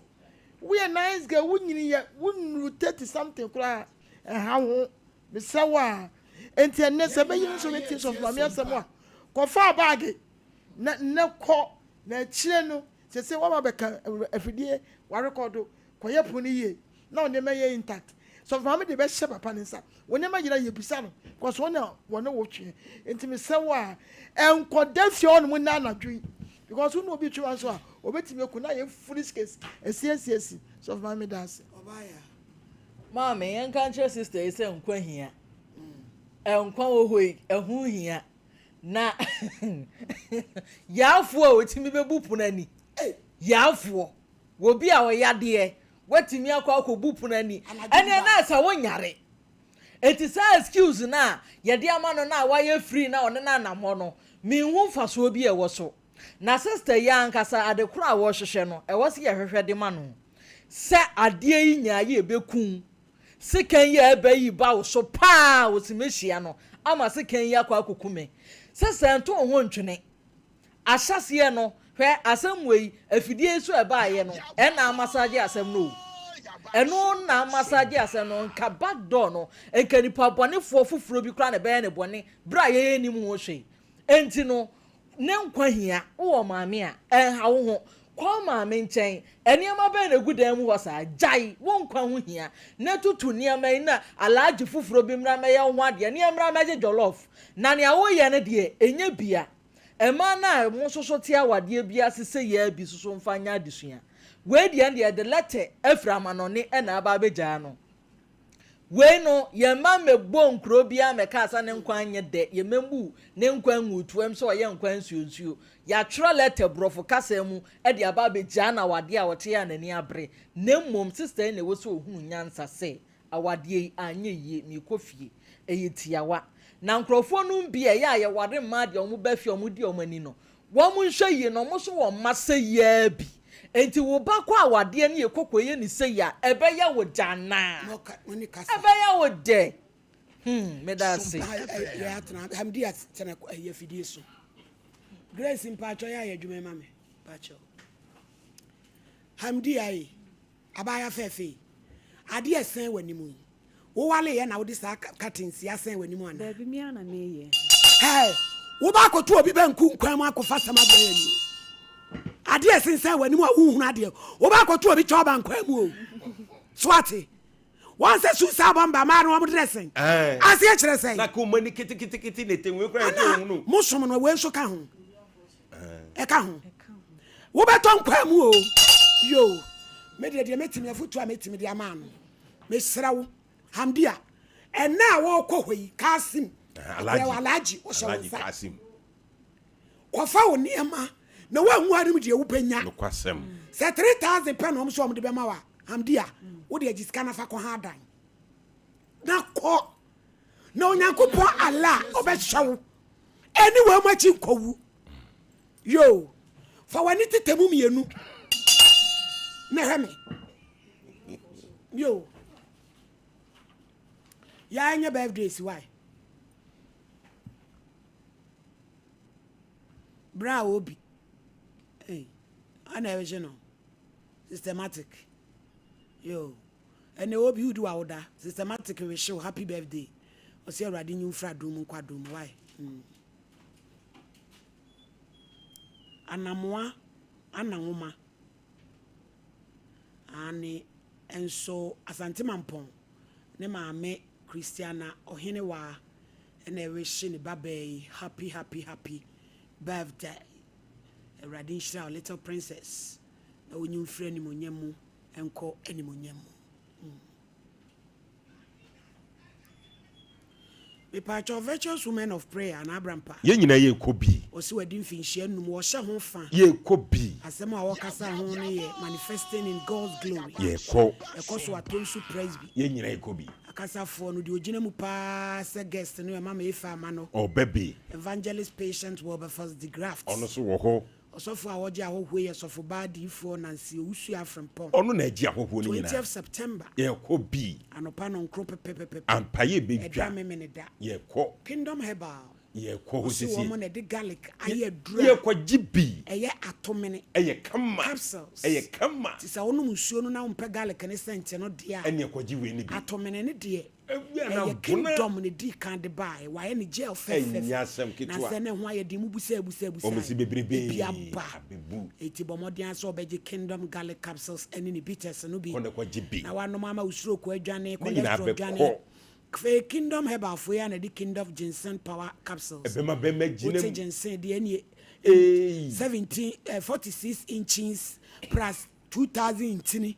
Speaker 8: Woyɛ nice girl, wonyiniiɛ, wonnuru 30 something koraa a, ɛnha wo ho. Mesrɛ wo a, enti ɛnnɛ sɛ bɛyi no sɛ ɔbɛtie sɔfo maame asɛm a, kɔfa baage na nnɛ kɔ na akyire no sese waba bɛka afidie warekɔdo kɔyɛ pono no yie na wo nneɛma yɛ intact. Sɔfo maame de bɛhyɛ papa ne nsa. Wo nneɛma yera yɛbisa no because wɔn na wɔne wo tweɛ. Enti mesrɛ wo a, ɛnkɔda fie hɔnom nnɛ anadwo yi because wo ne obi twe nso a, ɔbɛtumi aku na ayɛ foolish case. Asiesiesi. Sɔfo maame meda ase.
Speaker 9: Maame, yɛnka nkyerɛ sister yi sɛ nkwa hia. Nkwa wɔ hɔ yi, ɛho hia. Na yaafoɔ a wɔtumi bɛbu pono ani. Yaafoɔ, obi a ɔyadeɛ, watumi akɔ akɔbu pono ani. Ɛneɛ na sɛ wonyare. Eti saa excuse no a yɛde ama no no a wayɛ free na ɔne no anam hɔ no, menhu mfasoɔ bi a ɛwɔ so. Na sister yi ankasa ade korɔ a wɔrehwehwɛ no, ɛwɔ sɛ yɛhwehwɛ de ma no. Sɛ adeɛ yi nyaa yɛ ɛbɛku wo. Sekan yi a ɛreba yi ba wo so paa a, ɔsi mɛhyia no ama sekan yi akɔ akɔku me. Sɛ sɛ nto wo ho ntwene. Ahyɛaseɛ no, hwɛ, asɛm wei, afidie yi so a ɛbaeɛ no, ɛna amasagye asɛm no o. Ɛno na amasagye asɛm no, nka back door no, nka nipa bɔnefoɔ foforɔ bi koraa na ɛbɛyɛ no bɔne berɛ a yɛn nnim ho hwee. Enti no, ne nkwa hia. Wowɔ maame a, ɛnha wo ho. Kɔ wo maame nkyɛn. Nneɛma bɛn na ɛgu dan mu hɔ saa? Gyae! Wo nkwa ho hia. Na tutu nneɛma yi na Alhaji foforɔ bi mmra mmɛyɛ wo ho adeɛ na yɛmmra mmɛgye jollof. Na nea woreyɛ no deɛ, ɛnyɛ bia. Mmaa no a mo nso so te awadeɛ bi ase sei ara bi nso so mfa nyɛ adesua. Wei deɛ ɛnde yɛde lɛtɛ afiri amanɔne na aba abɛgyaa no. Wei no, yɛn mma mmɛbɔɔ nkuro biara mmɛkaa sɛ ne nkwa nyɛ dɛ, yɛmmɛbuu ne nkwa nguu toam sɛ ɔyɛ nkwa nsuonsuo. Yɛatwerɛ lɛtɛ borɔfo kasa mu de aba abɛgyaa no awadeɛ a ɔteɛ a n'ani abere. Na mmom sista yi na ɛwɔ sɛ ɔhunu nyansa sɛ awadeɛ yi anyɛ yie, merekɔ fie. Ɛyɛ tiawa. Na nkorɔfoɔ nom bi a ɛyɛ a yɛware mmaa deɛ wɔba fie a wɔdi wɔn ani no, Wɔn nhwɛ yie na wɔn nso wɔn mma sɛyi ara bi. Enti wo ba kɔ awadeɛ ne yɛkɔ kɔyɛ ne sɛyi a, ɛbɛyɛ wo dɛ anaa? Ɛbɛyɛ wo dɛ. Hmm, meda ase.
Speaker 2: Hamdia tena ɛyɛ afidie so. Grace mpakyɛ yɛ ayɛ adwuma ma me. Mpakyɛ. Hamdia yi. Abaayewa fɛɛfɛ yi, adeɛ ɛsɛn w'anim yi, wowaleeɛ na wode saa curtains yi asɛn w'anim anaa?
Speaker 10: Dabi, me ara na meyɛ.
Speaker 2: Hey, woba akɔto obi banku nkwan mu akɔfa sɛm abrɛ yɛn ni o. Adeɛ ɛsensɛn w'anim a wonhunu adeɛ, woba akɔto obi kyɔba nkwan mu o. So ate? Wɔn sɛ suicide bomber mmaa no wɔn dressing. Aseɛ kyerɛ sɛn?
Speaker 1: Na kò mani ketekete na ete wei kura yɛ ohunu.
Speaker 2: Mo som no wei nso ka ho. Ɛka ho. Wobɛtɔ nkwa mu o. Yoo. Me deɛ deɛ mɛtumi afotu a mɛtumi de ama no. Mesrɛ wo Hamdia ɛnɛ a wɔrekɔ hɔ yi Kasim abrɛw Alhaji ɔhyɛ wo nsa. Kɔfa wo nneɛma na woanwu anim deɛ wobɛnya.
Speaker 1: Nokwasɛm.
Speaker 2: Sɛ 3000 pɛ na wɔn sɛ wɔn de bɛma wa Hamdia wode agye sika na fa kɔ ha adan. Na kɔ na Onyankopɔn Allah ɔbɛhyɛ wo. Ɛne wɔn akyi nkɔwu. Yoo, fa w'ani tetɛ mu mmienu na hwɛ me. Yoo, yaa nyɛ birthday si wae. Bra a obi, hey, ana ɛwehye no, systematic. Yoo, ɛnɛ obi wodi w'awoda, systematic wehye wo happy birthday. Ɔsɛ Awurade nyi wo firi adom mu nkɔ adom mu wae. Mm. Anamoa ana nwoma. Aane, nso Asante Mampɔn ne maame Christiana Ɔhenewaa na ɛrehye ne babaa yi happy happy happy birthday. Awurade nhyira wo little princess na ɔnyi wo mfiri animuonyam mu nkɔ animuonyam mu. Mm. Mepaakyɛw Virtuous Women of Prayer anaa Abrampa?
Speaker 1: Yɛn nyinaa yɛrekɔ bi.
Speaker 2: Ɔse wadi mfinhyia num, wɔhyɛ ho fa.
Speaker 1: Yɛrekɔ bi.
Speaker 2: Asɛm a wɔkasa ho no yɛ Manifesting in God's Glory.
Speaker 1: Yɛrekɔ.
Speaker 2: Ɛkɔ so Atonsu Presby.
Speaker 1: Yɛn nyinaa yɛrekɔ bi.
Speaker 2: Akasafoɔ no, deɛ ɔgyina mu paa sɛ guest no yɛ Mama Efe Amano.
Speaker 1: Ɔba bi.
Speaker 2: Evangelist Patient Wilberforce DeGraft.
Speaker 1: Ɔno nso wɔ hɔ.
Speaker 2: Ɔsɔfo a ɔgye ahɔhoɔ yi yɛ Sɔfobaa Diyifoɔ Nancy Owusu Afrimpong.
Speaker 1: Ɔno na ɛgye ahɔhoɔ no nyinaa.
Speaker 2: Twentieth September.
Speaker 1: Yɛkɔ bi.
Speaker 2: Anɔpa nɔnkron pɛpɛpɛpɛ.
Speaker 1: Ampa yɛbɛdwa.
Speaker 2: Ɛda Memeneda.
Speaker 1: Yɛkɔ.
Speaker 2: Kingdom Herbal.
Speaker 1: Yɛkɔ hɔ
Speaker 2: Ɔse
Speaker 1: sesie.
Speaker 2: wɔn na ɛde garlic ayɛ aduro a.
Speaker 1: Yɛkɔgye bi.
Speaker 2: Ɛyɛ atomene.
Speaker 1: Ɛyɛ kama.
Speaker 2: Capsules.
Speaker 1: Ɛyɛ kama.
Speaker 2: Nti sɛ wonom nsuo no na wompɛ garlic ne scent no deɛ a.
Speaker 1: Ɛneɛ kɔgye wei no bi.
Speaker 2: Atomene no deɛ. Ɛyɛ Kingdom na edii kan de baeɛ. Wɔayɛ no jail fɛfɛɛfɛ. Na sɛ na ɛho ayɛ den, mubusabusabusae, ebi aba. Enti bɔ mmɔden ara sɛ wobɛgye Kingdom Garlic Capsules ne ne bitters no bi na woanom ama wo stroke adwane, cholesterol adwane. Afei Kingdom Herbalfoɔ yi ara na ɛde Kingdom Ginseng Power Capsules. Wote ginseng deɛ ɛnneɛ 17, 46 inches plus. 2000 ntini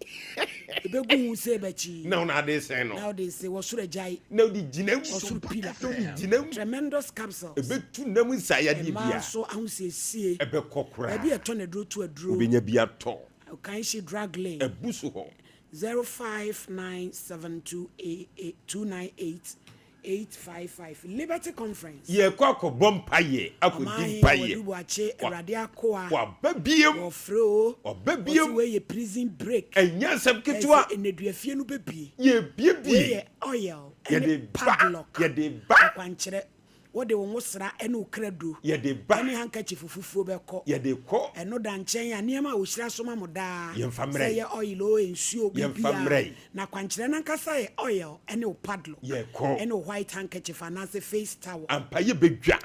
Speaker 2: ebegu ho sɛ bɛkyi.
Speaker 1: Na ɔna ade sɛn no.
Speaker 2: Na ɔde se wɔ soro agyae.
Speaker 1: Na ɔde gyina mu.
Speaker 2: Ɔsoro pila.
Speaker 1: Na ɔde gyina mu.
Speaker 2: Tremendous capsules.
Speaker 1: Ebetu nam nsaeyadeɛ bia.
Speaker 2: Mmaa nso ahosiesie.
Speaker 1: Ɛbɛkɔ koraa.
Speaker 2: Baabi a ɛtɔ na aduro to aduro.
Speaker 1: Wobɛnya bi atɔ.
Speaker 2: Okaishie Drug Lane.
Speaker 1: Abu so hɔ.
Speaker 2: 059728 298. 855 Liberty Conference.
Speaker 1: Yɛrekɔ akɔbɔ mpaeɛ, akɔdi
Speaker 2: Ɔmanhene
Speaker 1: mpaeɛ.
Speaker 2: Awadu Boakye, Awurade akoa.
Speaker 1: Waba biom.
Speaker 2: Wɔfrɛ o.
Speaker 1: Waba biom.
Speaker 2: Wɔse wei yɛ prison break.
Speaker 1: Ɛnyɛ asɛm ketewa.
Speaker 2: Ɛsɛ nneduafie no bɛbue.
Speaker 1: Yɛrebuebue.
Speaker 2: Wei yɛ oil ɛne
Speaker 1: Yɛde ba.
Speaker 2: padlock.
Speaker 1: Yɛde ba.
Speaker 2: Akwankyerɛ. Wode wo ngosra ne wo krado
Speaker 1: Yɛde ba.
Speaker 2: ne handkerchief fufuo bɛkɔ.
Speaker 1: Yɛde kɔ.
Speaker 2: Ɛno da nkyɛn a, nneɛma a wɔhyira so ma mo daa,
Speaker 1: Yɛmfa
Speaker 2: sɛ
Speaker 1: mmrɛ.
Speaker 2: ɛyɛ oil oo, nsuo oo,
Speaker 1: Yɛmfa
Speaker 2: biribiara.
Speaker 1: mmrɛ.
Speaker 2: Na akwankyerɛ no ankasa yɛ oil ne wo padlock
Speaker 1: Yɛkɔ.
Speaker 2: ne wo white handkerchief anaasɛ face towel.
Speaker 1: Ampa yɛbɛdwa.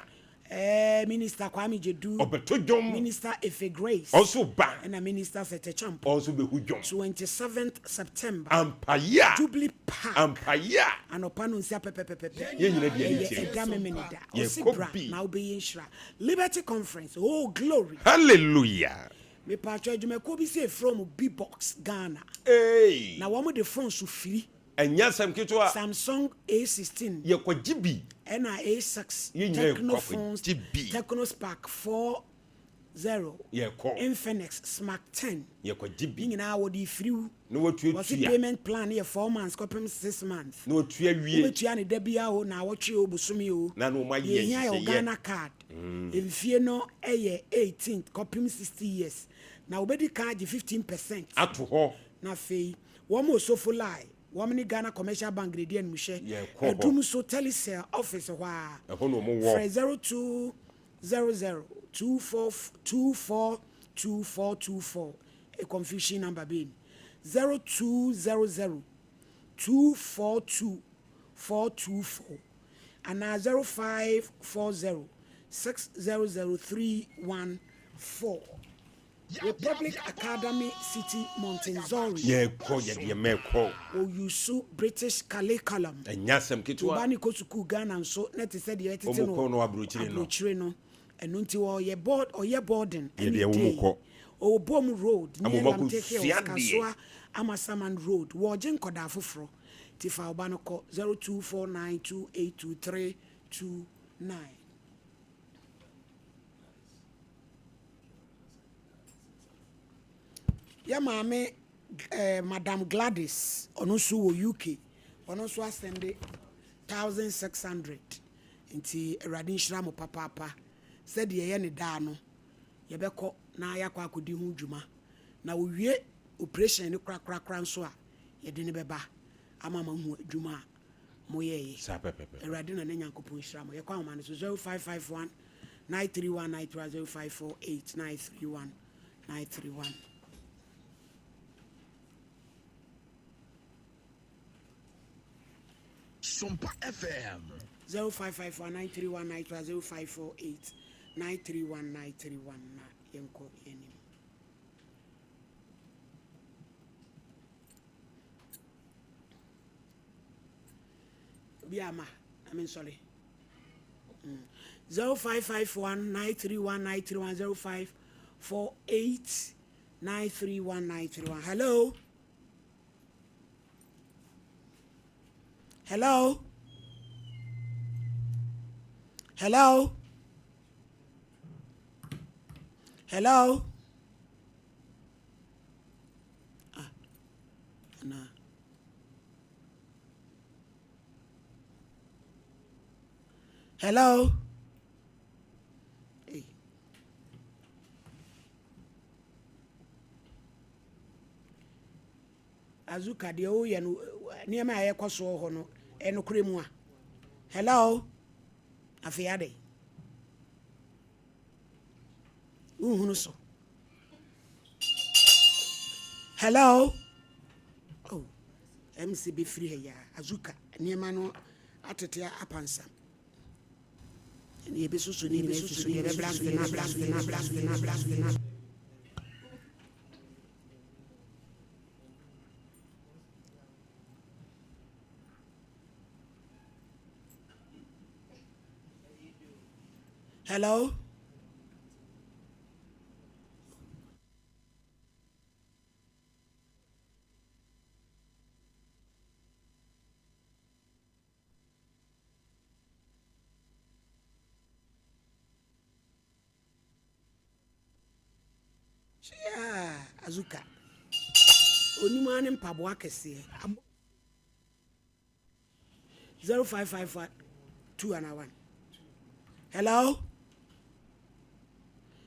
Speaker 2: Ɛɛ Minister Kwame Gyedu.
Speaker 1: Ɔbɛto dwom.
Speaker 2: Minister Efe Grace.
Speaker 1: Ɔnso ba.
Speaker 2: Ɛna Minister Sete Champon.
Speaker 1: Ɔnso bɛhu dwom.
Speaker 2: 27th September.
Speaker 1: Ampa yɛ a.
Speaker 2: Jubilee Park.
Speaker 1: Ampa yɛ a.
Speaker 2: Anɔpa no nsia pɛpɛpɛpɛpɛ.
Speaker 1: Yɛn nyina di ani
Speaker 2: Ɛyɛ
Speaker 1: kyerɛ.
Speaker 2: ɛda Memeneda. Ɔse
Speaker 1: Yɛkɔ
Speaker 2: bra
Speaker 1: bi.
Speaker 2: na wobɛyɛ nhyira. Liberty Conference. Oh glory.
Speaker 1: Hallelujah.
Speaker 2: Mepatwɔ adwumakuo bi sɛ efrɛ wɔn B-box Ghana.
Speaker 1: Hey.
Speaker 2: Na wɔn de phones firi.
Speaker 1: Ɛnyɛ asɛm ketewa.
Speaker 2: Samsung A16.
Speaker 1: Yɛkɔgye bi.
Speaker 2: Ɛna A6.
Speaker 1: Yɛn nyinaa
Speaker 2: Tecno
Speaker 1: yɛkɔ
Speaker 2: phones.
Speaker 1: akɔgye bi.
Speaker 2: Tecno Spark 4 0.
Speaker 1: Yɛkɔ.
Speaker 2: Infinix Smart 10.
Speaker 1: Yɛkɔgye bi.
Speaker 2: Ne nyinaa wɔde firiw.
Speaker 1: Na watuatua.
Speaker 2: Wɔsi payment plan yɛ 4 months kɔpem 6 months.
Speaker 1: Na watua wie.
Speaker 2: Wobɛtua ne da biara o, naawɔtwe o, bosome o.
Speaker 1: Na na wɔn ayɛ
Speaker 2: Deɛ ehia yɛ wo
Speaker 1: nhyehyɛeɛ.
Speaker 2: Ghana card. Mfie no yɛ 18 kɔpem 60 years. Na wobɛdi kan agye 15 percent.
Speaker 1: Ato hɔ.
Speaker 2: Na afei wɔn Osofo Lai, wɔn ne Ghana Commercial Bank na ɛdi animhwɛ.
Speaker 1: Yɛkɔ hɔ.
Speaker 2: Adum so Telecel office hɔ ara.
Speaker 1: Ɛhɔ na wɔn wɔ.
Speaker 2: Frɛ 0200 24 242 424. A confusion number bɛn ni? 0200 242 424 anaa 0540 600 314. Republic Academy City Montessori.
Speaker 1: Yɛkɔ yɛde yɛn mma ɛkɔ.
Speaker 2: Ɔyusu British curriculum.
Speaker 1: Ɛnyɛ asɛm ketewa.
Speaker 2: Wo ba no kɔ sukuu Ghana nso na te sɛ deɛ yɛtete no
Speaker 1: Wɔn kɔ no aburokyire no.
Speaker 2: aburokyire no. Ɛno nti ɔyɛ board ɔyɛ boarding
Speaker 1: Yɛde
Speaker 2: ɛne
Speaker 1: wɔn
Speaker 2: day.
Speaker 1: kɔ.
Speaker 2: Ɔwɔ Bom Road
Speaker 1: Ama
Speaker 2: near
Speaker 1: wɔn akɔ
Speaker 2: Lamte Hills
Speaker 1: sua adeɛ.
Speaker 2: Kasoa Amasaman Road. Wɔregye nkɔdaa foforɔ. Nti fa wo ba no kɔ 0249282329. Yɛ maame eh, Madam Gladys, ɔno nso wɔ UK, ɔno nso asɛnde 1600. Nti Awurade nhyira mo papaapa. Sɛdeɛ ɛyɛ ne daa no, yɛbɛkɔ na yɛakɔ akɔdi ho dwuma. Na wɔwie operation no korakorakora nso a, yɛde no bɛba ama moahu adwuma a moyɛeɛ.
Speaker 1: Saa pɛpɛpɛ.
Speaker 2: Awurade na ne Nyankopɔn nhyira mo. Yɛkɔ ahoma no so 0551 931 931 0548 931 931.
Speaker 4: Sompa FM.
Speaker 2: 0551 931 931 0548 931 931 na yɛnkɔ yɛn anim. Obi ama na me nsɔre. 0551 931 931 0548 931 931. Hello. Hello. Hello. Hello. Ah. Nah. Hello. Hey. Azuka deɛ woyɛ no nneɛma a ɛkɔ soɔ hɔ no ɛnokorɛ mu a. Hello. Afei adɛn? Wohunu so. Hello. Oh, MC bɛfiri ha yi a Azuka nneɛma no atete apansam. Ɛne yɛbɛsusu ne nyinaa si so yɛbɛblase na blase na blase na blase na. Hello? Yeah, Azuka. Onim ara ne mpaboa kɛseɛ. 0551 2 ana 1. Hello?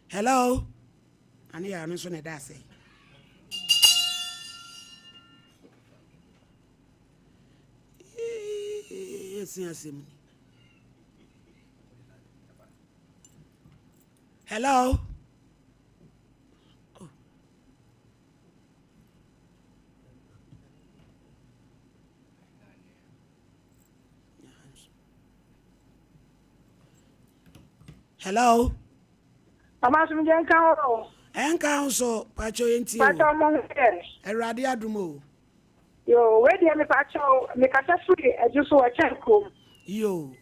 Speaker 2: Hello? Ane yɛ ɔno nso na ɛda ase. Yɛsi asɛm ni. Hello? Oh. Hello?
Speaker 11: Mama asomdwe nka wo o.
Speaker 2: Ɛnka wo so, pakyɛ yɛ ntie o.
Speaker 11: Pakyɛ ɔmo ho yɛ.
Speaker 2: Awurade adom o.
Speaker 11: Yoo, wei deɛ me pakyɛ o, me kasa firi adwo so ɛkyɛn kurom.
Speaker 2: Yoo.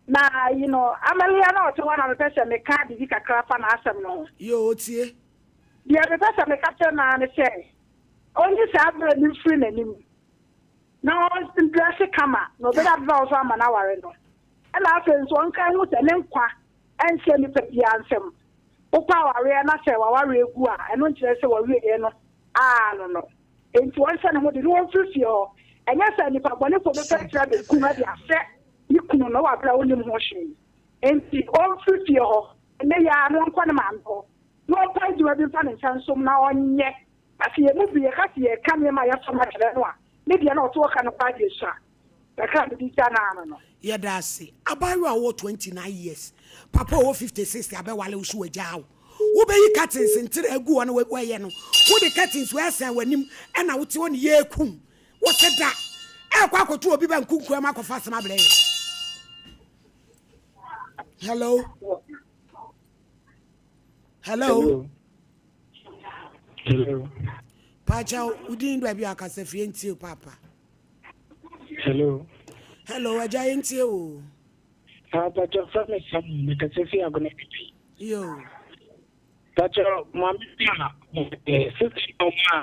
Speaker 11: Na yi no, Amalia na ɔte hɔ na mepɛ sɛ meka biribi kakra fa n'asɛm no ho.
Speaker 2: Yoo, otie.
Speaker 11: Deɛ mepɛ sɛ meka kyerɛ no ara ne sɛ, ɔnyi saa berɛ no mfiri n'anim na ɔndrɛse kama na ɔbɛnya ababaawa nso ama no aware no. Ɛna afei nso ɔnkae nhu sɛ ne nkwa nhyɛ nipa biara nsam. Wokɔ awareɛ na sɛ w'awareɛ gu a, ɛno nkyerɛ sɛ w'awieɛ no ara no no. Enti ɔnhyɛ ne ho den na ɔmfiri fie hɔ. Ɛnyɛ sɛ nnipa bɔnefoɔ bɛfa akyire abɛku no de ahyɛ ne kunu no wɔ aberɛ a ɔnnim ho hwee. Enti ɔmfiri fie hɔ nnɛ yi ara na ɔnkɔ ne maame hɔ na ɔmpɛ adwuma bi mfa ne nsa nsom na ɔnyɛ. Na sɛ yɛn mu bi yɛka sɛ yɛreka nneɛma a yɛafa mu akyerɛ no a, ne deɛ na ɔte hɔ ka no koraa deɛ sua. Kakra a mede gya no ano no.
Speaker 2: Yɛda ase. Abaayewa a ɔwɔ 29 years, papa a ɔwɔ 56 abɛwale wo so wagyaa wo. Wobɛyi curtains ntere agu hɔ na woayɛ no. Wode curtains wei asɛn w'anim ɛna wote hɔ ne yɛrekum wo se da. Ɛrekɔ akɔto obi ba nkunkua mu akɔfa asɛm abrɛ yɛn. Hello. Hello.
Speaker 12: Hello.
Speaker 2: Pakyɛw, wo din baabi a akasa firi ntie papa.
Speaker 12: Hello.
Speaker 2: Hello, agya yɛn tie o.
Speaker 12: Ah, pakyɛw fɛ me Samuel, me kasa fi Agona Pipi.
Speaker 2: Yo.
Speaker 12: Pakyɛw, maame bi a, eh, sisi na ɔmo a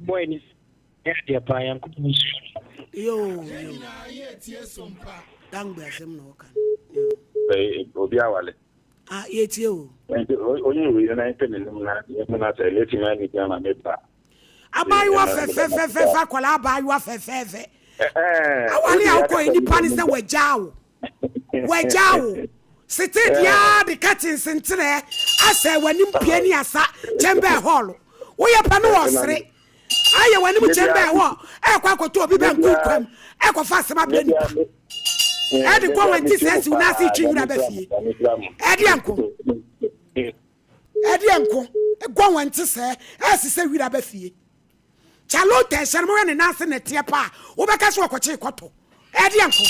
Speaker 12: boy ni yɛ adeɛ paa, Nyankopɔn nhyira no.
Speaker 2: Yo, yo. Dangbe asɛm na ɔka no.
Speaker 13: Yo. Obi awale.
Speaker 2: Ah, yɛtie o.
Speaker 13: Nti onye wei na ɛpɛ n'anim na yɛmu na sɛ yɛtumi adi Ghana ne ba.
Speaker 2: Abaayewa fɛfɛfɛfɛ akwadaa abaayewa fɛfɛɛfɛ. Awale a wokɔ yɛ nipa ne sɛ wagyaa wo. Wagyaa wo. Sete deɛ de ka tensentenɛ asɛ w'anim pie ne asa kyɛmbɛɛ hɔɔlo. Woyɛ pɛ no wɔ sere. Ayɛ w'anim kyɛmbɛɛ hɔ ɛkɔ akɔtɔ obi bɛ nku kwam ɛkɔfa asɛm abrɛ nipa. Ɛde kɔ wɔn ti sɛ asiw n'ase twi nwura bɛ fie. Ɛdeɛ nko. Ɛdeɛ nko. Gɔ wɔn ti sɛ ɛsi sɛ wira bɛ fie. Charlotte ɛhyɛ no mohwɛ ne nan ase nɛteɛ paa wobɛka sɛ ɔkɔkyee kɔtɔ. Ɛdeɛ nko.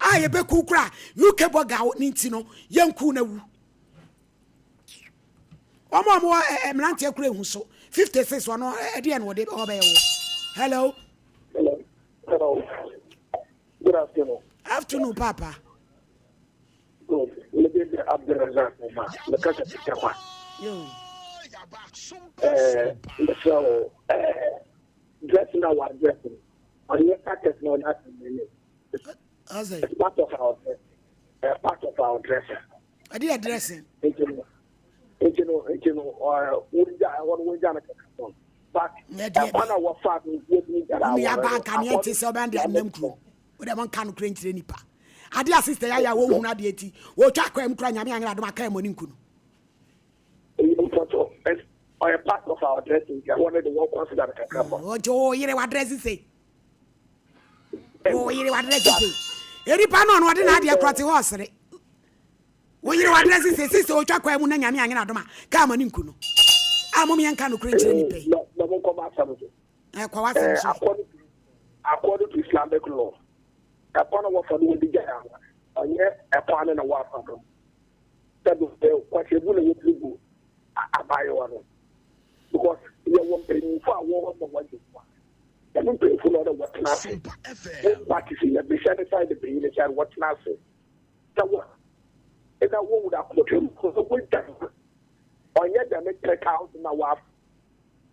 Speaker 2: A yɛbɛku kora UK bɔga ne nti no yɛnku na wu. Wɔn a wɔwɔ mmeranteɛ kora ehu so 56 ɔno ɛdeɛ na ɔde ɔbɛyɛ wɔ. Hello.
Speaker 14: Hello. Hello. Good afternoon.
Speaker 2: Afternoon, Papa.
Speaker 14: Good. Me de Abdulrazak Omar. Me kasa fi Tarkwa.
Speaker 2: Yo.
Speaker 14: Eh, me sɛ wo eh dress na wa dress no. Ɔnyɛ carpet na ɔda ase ne. It's part of our dress. Uh, part of our dressing.
Speaker 2: Ɛde yɛ dressing.
Speaker 14: Nti no, nti no, nti no, ɛɛ wogya ɛhɔ no wogya no kɛkɛ no. But ɛkwan a wɔfa no wɔtumi gyara
Speaker 2: awɔre no. Yaba nka neɛ nte sɛ ɔbɛn de anam kuro. Wode mo nka no kure nkyerɛ nipa. Ade a sister yaya wɔ hunu adeɛ ti. Wɔtwa akwan mu kura nyame anyera adom aka ɛmɔ ne nku no.
Speaker 14: Eyi mpɔtɔ ɔyɛ part of our dressing ɛhɔ no de wɔn consider no kakra pa.
Speaker 2: Ɔnti wo yere wa dress sei. Wo yere wa dress sei. Eripa no ɔno ɔde n'adeɛ korɔ te hɔ ɔsere. Wo yere wa dress sei sister otwa kwan mu na nyame anyera adom a kaa ma ne nku no. A mom yɛnka nokorɛ nkyerɛ nipa yi.
Speaker 14: Na mo nkɔ m'asɛm so.
Speaker 2: Ɛkɔ w'asɛm so.
Speaker 14: According to Islamic law, ɛkwan a wɔfa do wɔde gyae aware, ɔnyɛ ɛkwan no na wɔafa do. Sɛbi kwahyɛbu na wɔtumi bu abaayewa no because yɛwɔ mpanyinfo a wɔwɔ ma wɔgye mu a dɛm mpanyinfo no ɔdɛ wɔtena ase. Both parties yɛ besia ne side banyin ne side wɔtena ase. Sɛ wɔ na wɔwu da akɔtwa mu sɛ wɔgya no ɔnyɛ dɛm 3000 na wɔafa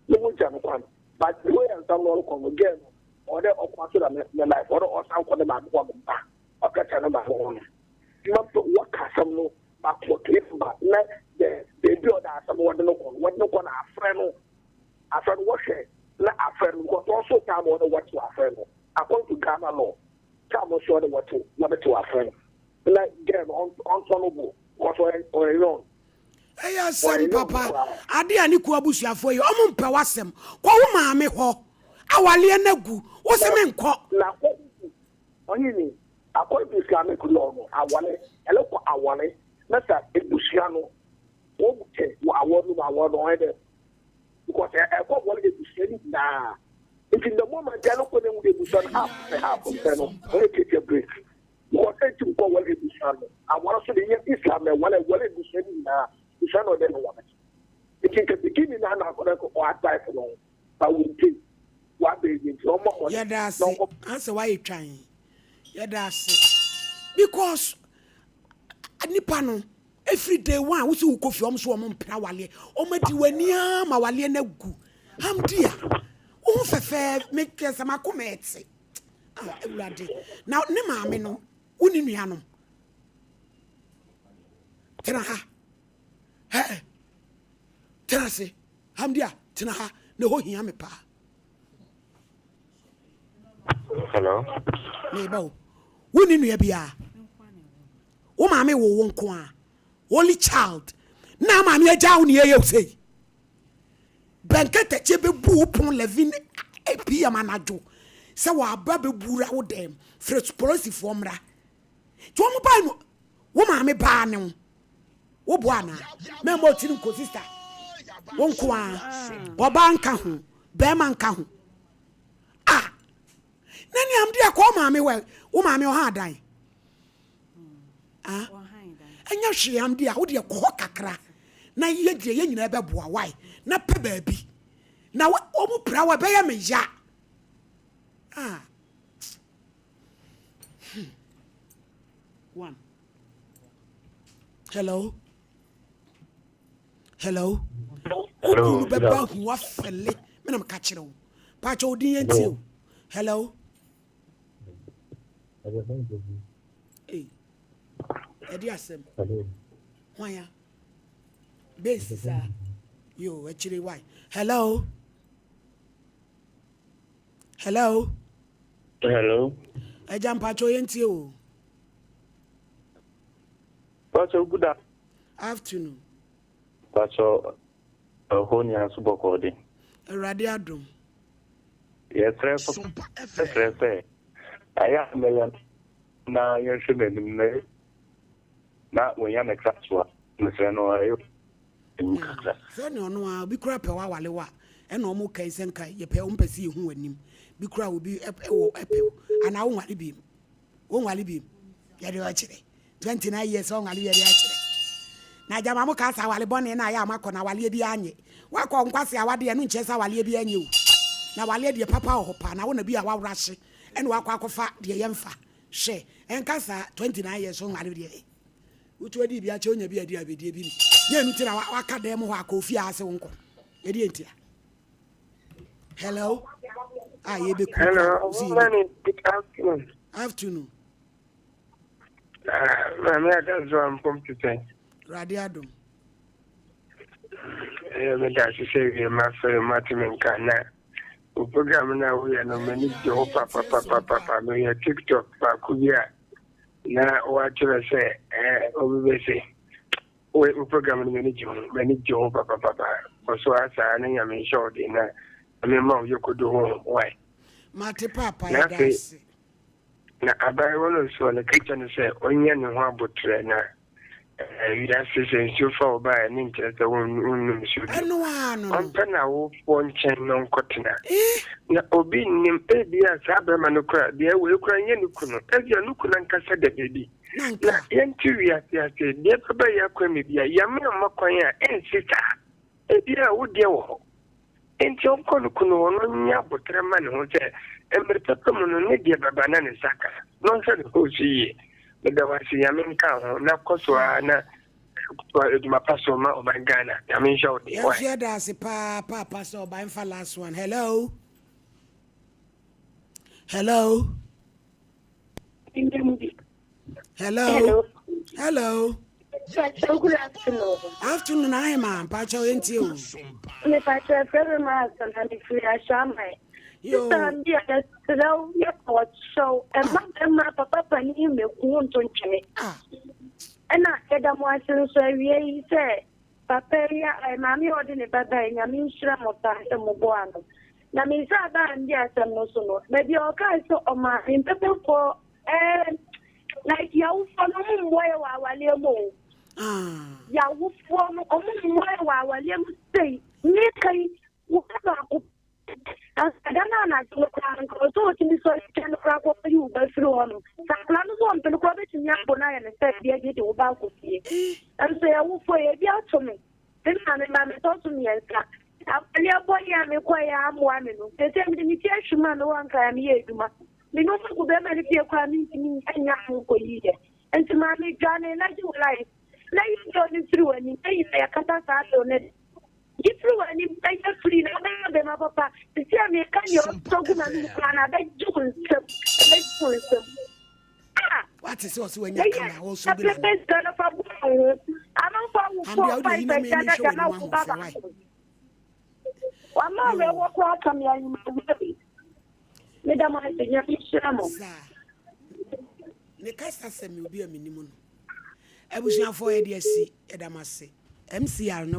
Speaker 14: na wɔgya no kwan but the way nsɛm no ɔrekɔ no girl no ɔwɔ dɛ ɔkɔ ase na ne life ɔwɔ dɛ ɔsan kɔ ne maame hɔ no ba ɔkɛkyɛ ne maame hɔ no ma mpo wɔka asɛm no ma kɔtɔ ba na dɛ beebi a ɔda asɛm wɔde no kɔ no wɔde no kɔ na afrɛ no afrɛ no wɔhwɛ. Na afrɛ no because ɔso time a ɔne wɔtew afrɛ no according to Ghana law time nso ɔne wɔtew wɔde tew afrɛ no na girl no ɔntɔ no bo because ɔyɛ ɔyɛ young.
Speaker 2: Ɛyɛ asɛm papa. Ade a ne kuo abusuafoɔ yi ɔmo mpɛ w'asɛm. Kɔ wo maame hɔ. Awaleɛ no agu. Wo se me nkɔ.
Speaker 14: Na ɔhene according to Islamic law no awale ɛlɛkɔ awale na sɛ ebusua no wɔn mu kyɛ wɔ awɔ no mu awɔ no ɔyɛ dɛ because ɛkɔ wɔn ebusua no nyinaa nti the moment ɛno kɔ ne mu de ebusua no half pɛ half pɛ no ɔyɛ tietia break because ɛnti nkɔ wɔn ebusua no awɔ so de yɛ Islam ɛwɔle ɛwɔle ebusua no nyinaa ebusua no ɔdɛ no wɔn nti nka beginning na na akɔdɛ kɔ advice no ba wɔn ti wabɛ yi nti ɔmɔ mɔ
Speaker 2: Yɛda ase. Ansɛ wayɛ twan. Yɛda ase. Because nipa no every day one wosi wokɔ fie ɔmo so ɔmo mpere awaleɛ. Ɔmo adi w'ani ara ma awaleɛ no agu. Hamdia, wo ho fɛfɛɛ me kyerɛ sɛ m'akoma ɛte. Ah, Awurade. Na ne maame no, wo ne nuanom. Tena ha. Hɛ. Tena ase. Hamdia, tena ha. Na ɛhɔ hia me paa.
Speaker 13: Hello.
Speaker 2: Meba o. Wo ni nua biara. Wo maame wo wo nko a. Only child. Na maame agya wo ne yɛyɛ sei. Bɛnkɛtɛkyɛ bɛbu wo pon 11 pm anadwo sɛ wɔaba bɛbura wo dɛm. Frɛ polisifoɔ mmra. Nti wɔn bae no wo maame baa ne wo. Wo boa anaa? Mɛmmɔ tiri nko sister. Wo nko a. Ɔbaa nka ho. Bɛrima nka ho. Ah! Na nea mede akɔ wo maame hɔ wo maame ɔha adan. Ah! Ɛnyɛ hwee amde a wode kɔ hɔ kakra na yɛ deɛ yɛn nyinaa bɛboa wae na pɛ baabi na wɔn pira wɔ ɛbɛyɛ me ya. Ah! Hmm. One. Hello. Hello.
Speaker 13: Hello.
Speaker 2: Okunu bɛba hu afɛle. Me na meka kyerɛ wo. Pakyɛ wo din yɛn tie o. Hello. Hey. Ɛde asɛm. Hwan ya? Base saa. Yo, akyire why? Hello. Hello.
Speaker 13: Hello.
Speaker 2: Ɛgya mpakyɛ yɛn tie o.
Speaker 13: Pakyɛ good
Speaker 2: afternoon.
Speaker 13: Pakyɛ ɛhɔ nyinaa so bɔkɔɔ de.
Speaker 2: Awurade adom.
Speaker 13: Yɛsrɛ sɛ sɛ ɛyɛ amɛyɛ na yɛhwɛ n'anim na na wɔnya ne kra so a mesrɛ no ɛyɛ anim kakra.
Speaker 2: Sɛnea ɔno a obi kura pɛ wawale wa ɛna ɔmo kan sɛ nka yɛpɛ ɔmo pɛ sɛ yɛhu w'anim bi kura obi ɛwɔ ɛpɛ wo anaa wonwale bi mu wonwale bi mu yɛde ɔkyerɛ 29 years ɔnwale bi yɛde akyerɛ na gyama mo kaa sɛ awale bɔne na ayɛ a makɔ na awaleɛ bi anyɛ wakɔ nkwase awadeɛ no nkyerɛ sɛ awaleɛ bi anyɛ o na awaleɛ deɛ papa wɔ hɔ paa na wo na bi a wawora hye ɛna wakɔ akɔfa deɛ yɛmfa hwɛ ɛnka saa 29 years ɔnwale deɛ wotu adi bi akyɛ onya bi adi abɛdie bi ni nyɛ ɛnu ti na waka dɛm hɔ akɔ ofie ase wo nkɔ ɛdeɛ ntia hello a yɛbɛku
Speaker 15: hello good afternoon
Speaker 2: afternoon
Speaker 15: Maame Adanso ampom te sɛn?
Speaker 2: Awurade adom.
Speaker 15: Ɛyɛ meda ase sɛ wie mafrɛ mate me nka na wo program no a woyɛ no m'ani gye ho papapapapa. Meyɛ TikTok baako bi a na woakyerɛ sɛ obi bɛse wo program no m'ani gye ho m'ani gye ho papapapa. Kɔ so ara saa na Nyame nhyɛ wo den na Nyame mma wo yɔkɔdu ho wae.
Speaker 2: Mate paapa yɛda ase.
Speaker 15: Na abaayewa no nso, ɔka kyerɛ no sɛ ɔnyɛ ne ho aboterɛ na wiase sɛ nsuo fa wo ba a, ɛno nkyerɛ sɛ wonnom nsuo bio.
Speaker 2: Ɛno ara no no.
Speaker 15: Ɔmpɛ n'awofoɔ nkyɛn na ɔnkɔtena. Na obi nnim, ebia saa barima no koraa, deɛ wei koraa nyɛ ne kunu. Ebia ne kunu ankasa da baabi.
Speaker 2: Na
Speaker 15: Na
Speaker 2: nka.
Speaker 15: yɛnte wiase ase, deɛ ɛbɛba yɛn akwan mu biara, Nyame amma kwan a, ɛnsi saa. Ebia wo deɛ wɔ hɔ. Enti ɔnkɔ ne kunu hɔ na ɔnyɛ aboterɛ mma ne ho sɛ mmerɛ papa mu no ne deɛ bɛba na ne nsa aka na ɔnhwɛ ne ho so yie. Meda wo ase Nyame nka wo ho na kɔ so ara na toa adwuma pa so ma ɔman Ghana. Nyame nhyɛ wo den.
Speaker 2: Yɛn
Speaker 15: Wai.
Speaker 2: nso yɛda ase paa paapa sɛ ɔba mfa last one. Hello. Hello. Hello.
Speaker 16: Hello.
Speaker 2: Hello.
Speaker 16: Pakyɛw good afternoon.
Speaker 2: Afternoon ahema mpakyɛw yɛntie o.
Speaker 16: Mepakyɛw ɛfrɛ me maa asɛm na mefiri Ahyɛaman.
Speaker 2: Yoo.
Speaker 16: Sista bi a yɛsrɛ wo yɛpa wo kyɛw ɛma bɛrima papa panin mmɛku wo nto ntwene. Ɛna yɛda mo ase nso awie yi sɛ papa yi a maame a ɔde ne ba bae Nyame nhyira mo paa sɛ moboa no. Na me nsa aba a mede asɛm no so no baabi a ɔkae sɛ ɔmaame mpɛpɛfoɔ ɛɛ like yawofoɔ no ɔmo mmoa yɛ wɔ awaleɛ mu o. Yawofoɔ no ɔmo mmoa yɛ wɔ awaleɛ mu sei meka yi wo ba baako Anka da no anadwo no koraa anka ɔsɛ ɔtumi sɔre twɛn no koraa kɔyi wo ba firi hɔ nom. Sɛ akwadaa no nso ɔmpɛ no koraa ɔbɛtumi abɔ no ayɛ no sɛ deɛ gye de wo ba akɔ fie. Nso yɛwofoɔ yɛ ebi ato me. Me maame ma metɔ so mmiɛnsa. Awareɛ bɔne a mekɔeɛ ammoa me no, seesei mede me ti ahwim a mewɔ Nkran a meyɛ adwuma. Me ne wɔn agu bɛrima no fie koraa mentumi nnya ho nkɔyiiɛ. Nti maame dwane na gye wo life na yi bill no firi w'anim. Yɛn nyinaa yɛkata saa bill no de. Yi firi w'anim na yɛ firi na wobɛyɛ ɔbɛma papa. Sisi a meka deɛ ɔtɔ gu m'anom koraa no abɛgye wo nsam. Ɛbɛgye wo nsam. Ah!
Speaker 2: Wate sɛ ɔsɛ wanya kama a ɔsɔ gu n'ano.
Speaker 16: Pɛpɛ sika no fa bɔ wo ho. Amanfo awo
Speaker 2: Ambia
Speaker 16: four
Speaker 2: wode
Speaker 16: five
Speaker 2: yi na me
Speaker 16: agya
Speaker 2: mehwɛ
Speaker 16: dada na
Speaker 2: w'anim
Speaker 16: wo ba
Speaker 2: ahoɔfɛ wae.
Speaker 16: baako. Wama awerɛhoɔ koraa ka me ahemawura bi. Meda mo ase Nyame nhyira mo.
Speaker 2: Saa. Ne kasa sɛ me obi a menim no. Abusuafoɔ yɛde asi yɛda mo ase. MCR no.